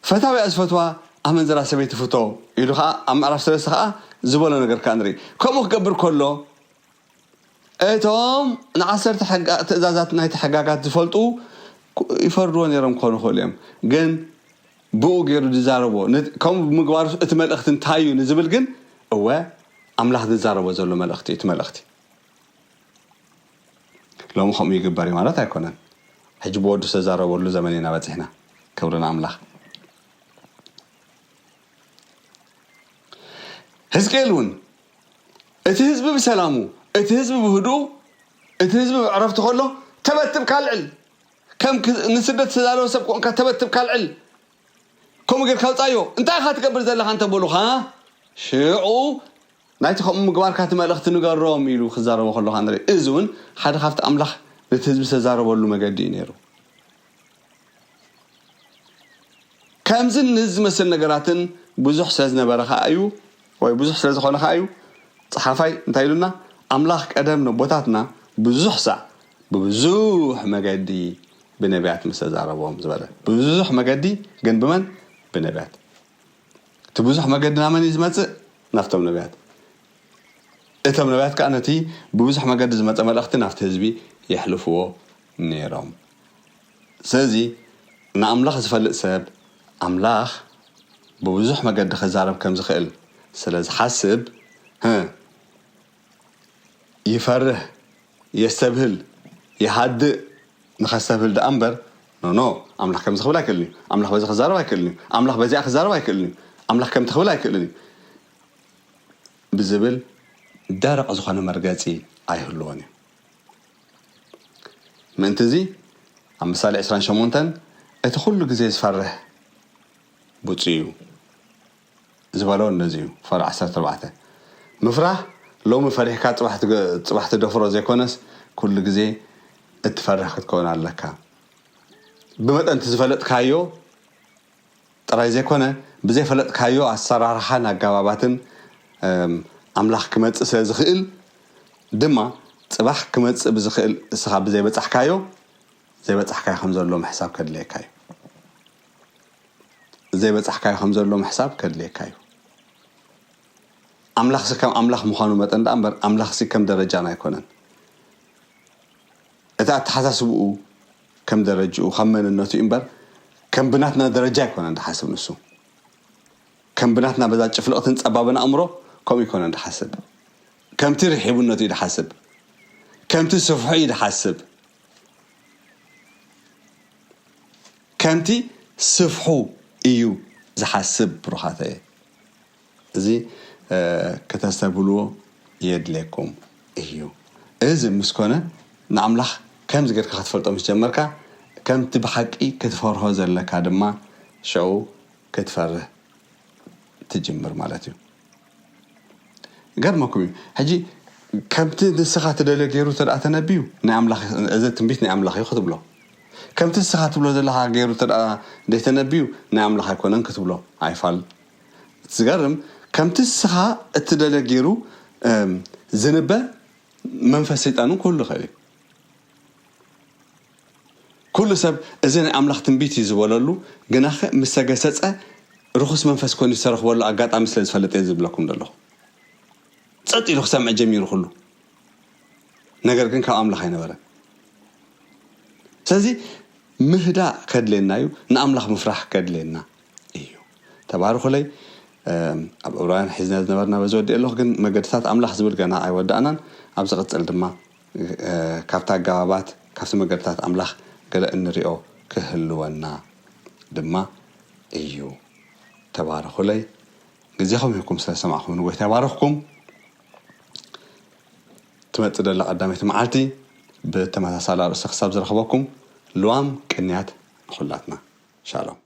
ፈታዊኣ ዝፈትዋ ኣመንዝራ ሰበይቲ ፍቶ ኢሉ ከዓ ኣብ ምዕራፍ ሰለስተ ከዓ ዝበሎ ነገር ከዓ ንርኢ። ከምኡ ክገብር ከሎ እቶም ንዓሰርተ ሕጋ- ትእዛዛት ናይቲ ሕጋጋት ዝፈልጡ ይፈርድዎ ነይሮም ክኾኑ ይኽእሉ እዮም። ግን ብኡ ገይሩ ዝዛረቦ ነ- ከምኡ ብምግባሩ እቲ መልእኽቲ እንታይ እዩ ንዝብል ግን እወ ኣምላኽ ዝዛረቦ ዘሎ መልእኽቲ እዩ እቲ መልእኽቲ። ሎሚ ከምኡ ይግበር እዩ ማለት ኣይኮነን። ሕጂ ብወዱ ዝተዛረበሉ ዘመን ኢና በፂሕና። ክብሪ ንኣምላኽ። ሕዝቅኤል እውን እቲ ህዝቢ ብሰላሙ፣ እቲ ህዝቢ ብህድኡ፣ እቲ ህዝቢ ብዕረፍቲ ከሎ ተበትብ ካልዕል ከም ክ- ንስደት ዝተዳለወ ሰብ ኮንካ ተበትብ ካልዕል ከምኡ ጌርካ ውፃዮ እንታይ ኢኻ ትገብር ዘለኻ እንተበሉኻ ሽዑ ናይቲ ከምኡ ምግባርካ እቲ መልእኽቲ ንገሮም ኢሉ ክዛረቦ ከለኻ ንርኢ። እዚ እውን ሓደ ካብቲ ኣምላኽ ነቲ ህዝቢ ዝተዛረበሉ መገዲ እዩ ነይሩ። ከምዚ ንዝመስል ነገራትን ብዙሕ ስለ ዝነበረ ከዓ እዩ ወይ ብዙሕ ስለ ዝኾነ ከዓ እዩ ፀሓፋይ እንታይ ኢሉና ኣምላኽ ቀደም ነቦታትና ብዙሕ ሳዕ ብብዙሕ መገዲ ብነቢያት ምስ ተዛረቦም ዝበለ። ብዙሕ መገዲ ግን ብመን? ብነቢያት። እቲ ብዙሕ መገዲ ናብ መን እዩ ዝመፅእ? ናብቶም ነቢያት። እቶም ነቢያት ከዓ ነቲ ብብዙሕ መገዲ ዝመፀ መልእኽቲ ናብቲ ህዝቢ የሕልፍዎ ነይሮም። ስለዚ ንኣምላኽ ዝፈልጥ ሰብ ኣምላኽ ብብዙሕ መገዲ ክዛረብ ከም ዝኽእል ስለ ዝሓስብ ህ ይፈርህ፣ የስተብህል፣ ይሃድእ። ንኸስተብህል ደኣ እምበር ኖ ኖ ኣምላኽ ከምዚ ክብል ኣይክእልን እዩ፣ ኣምላኽ በዚ ክዛረብ ኣይክእልን እዩ፣ ኣምላኽ በዚኣ ክዛረብ ኣይክእልን እዩ፣ ኣምላኽ ከምቲ ክብል ኣይክእልን እዩ ብዝብል ደረቕ ዝኾነ መርገፂ ኣይህልዎን እዩ። ምእንቲ እዚ ኣብ ምሳሌ ዕስራን ሸሞንተን እቲ ኩሉ ግዜ ዝፈርህ ብፁዕ እዩ ዝበሎ ነዚ እዩ። ፈሮ ዓሰርተ ኣርባዕተ ምፍራህ ሎሚ ፈሪሕካ ፅባሕ ትገ- ፅባሕ ትደፍሮ ዘይኮነስ ኩሉ ግዜ እትፈርህ ክትከውን ኣለካ። ብመጠን እቲ ዝፈለጥካዮ ጥራይ ዘይኮነ ብዘይፈለጥካዮ ኣሰራርሓን ኣገባባትን እም፣ ኣምላኽ ክመፅእ ስለ ዝኽእል ድማ ፅባሕ ክመፅእ ብዝኽእል እስኻ ብዘይበፃሕካዮ ዘይበፃሕካዮ ከም ዘሎ ምሕሳብ ከድልየካ እዩ። ዘይበፃሕካዮ ከም ዘሎ ምሕሳብ ከድልየካ እዩ። ኣምላኽሲ ከም ኣምላኽ ምዃኑ መጠን ደኣ እምበር ኣምላኽሲ ከም ደረጃና ኣይኮነን። እቲ ኣተሓሳስብኡ ከም ደረጅኡ ካብ መንነቱ እዩ እምበር ከም ብናትና ደረጃ ኣይኮነን ድሓስብ ንሱ። ከም ብናትና በዛ ጭፍልቕትን ጸባብን ኣእምሮ ከምኡ ኣይኮነን ድሓስብ። ከምቲ ርሒቡነቱ እዩ ድሓስብ። ከምቲ ስፍሑ እዩ ድሓስብ። ከምቲ ስፍሑ እዩ ዝሓስብ ብሩኻተየ። እዚ ከተስተብህልዎ የድልየኩም እዩ። እዚ ምስ ኮነ ንኣምላኽ ከምዚ ጌርካ ክትፈልጦ ምስ ጀመርካ ከምቲ ብሓቂ ክትፈርሆ ዘለካ ድማ ሽዑ ክትፈርህ ትጅምር ማለት እዩ። ገርመኩም እዩ። ሕጂ ከምቲ ንስኻ ትደልዮ ገይሩ ተደኣ ተነብዩ ናይ ኣምላኽ እዚ ትንቢት ናይ ኣምላኽ እዩ ክትብሎ። ከምቲ ንስኻ ትብሎ ዘለኻ ገይሩ ተደኣ ዘይተነብዩ ናይ ኣምላኽ ኣይኮነን ክትብሎ ኣይፋል። ዝገርም ከምቲ ንስኻ እትደልዮ ገይሩ ዝንበ መንፈስ ሰይጣን እውን ክህሉ ይኽእል እዩ። ኩሉ ሰብ እዚ ናይ ኣምላኽ ትንቢት እዩ ዝበለሉ ግናኸ ምስ ተገሰጸ ርኹስ መንፈስ ኮይኑ ዝተረኽበሉ ኣጋጣሚ ስለ ዝፈልጥ እየ ዝብለኩም ዘለኹ። ጸጥ ኢሉ ክሰምዕ ጀሚሩ ኩሉ ነገር ግን ካብ ኣምላኽ ኣይነበረን። ስለዚ ምህዳእ ከድልየና እዩ፣ ንኣምላኽ ምፍራሕ ከድልየና እዩ። ተባርኹለይ። ኣብ ዕብራውያን ሒዝና ዝነበርና በዚ ወዲእ ኣለኹ፣ ግን መገድታት ኣምላኽ ዝብል ገና ኣይወዳእናን። ኣብ ዝቕጽል ድማ ካብቲ ኣገባባት ካብቲ መገድታት ኣምላኽ ገለ እንሪኦ ክህልወና ድማ እዩ። ተባረኹለይ። ግዜኹም ሂብኩም ስለ ዝሰማዕኹም ንጎይታ ይባርኽኩም። ትመጽእ ደላ ቀዳመይቲ መዓልቲ ብተመሳሳሊ ኣርእስቲ ክሳብ ዝረኽበኩም ልዋም ቅንያት ንኹላትና። ሻሎም።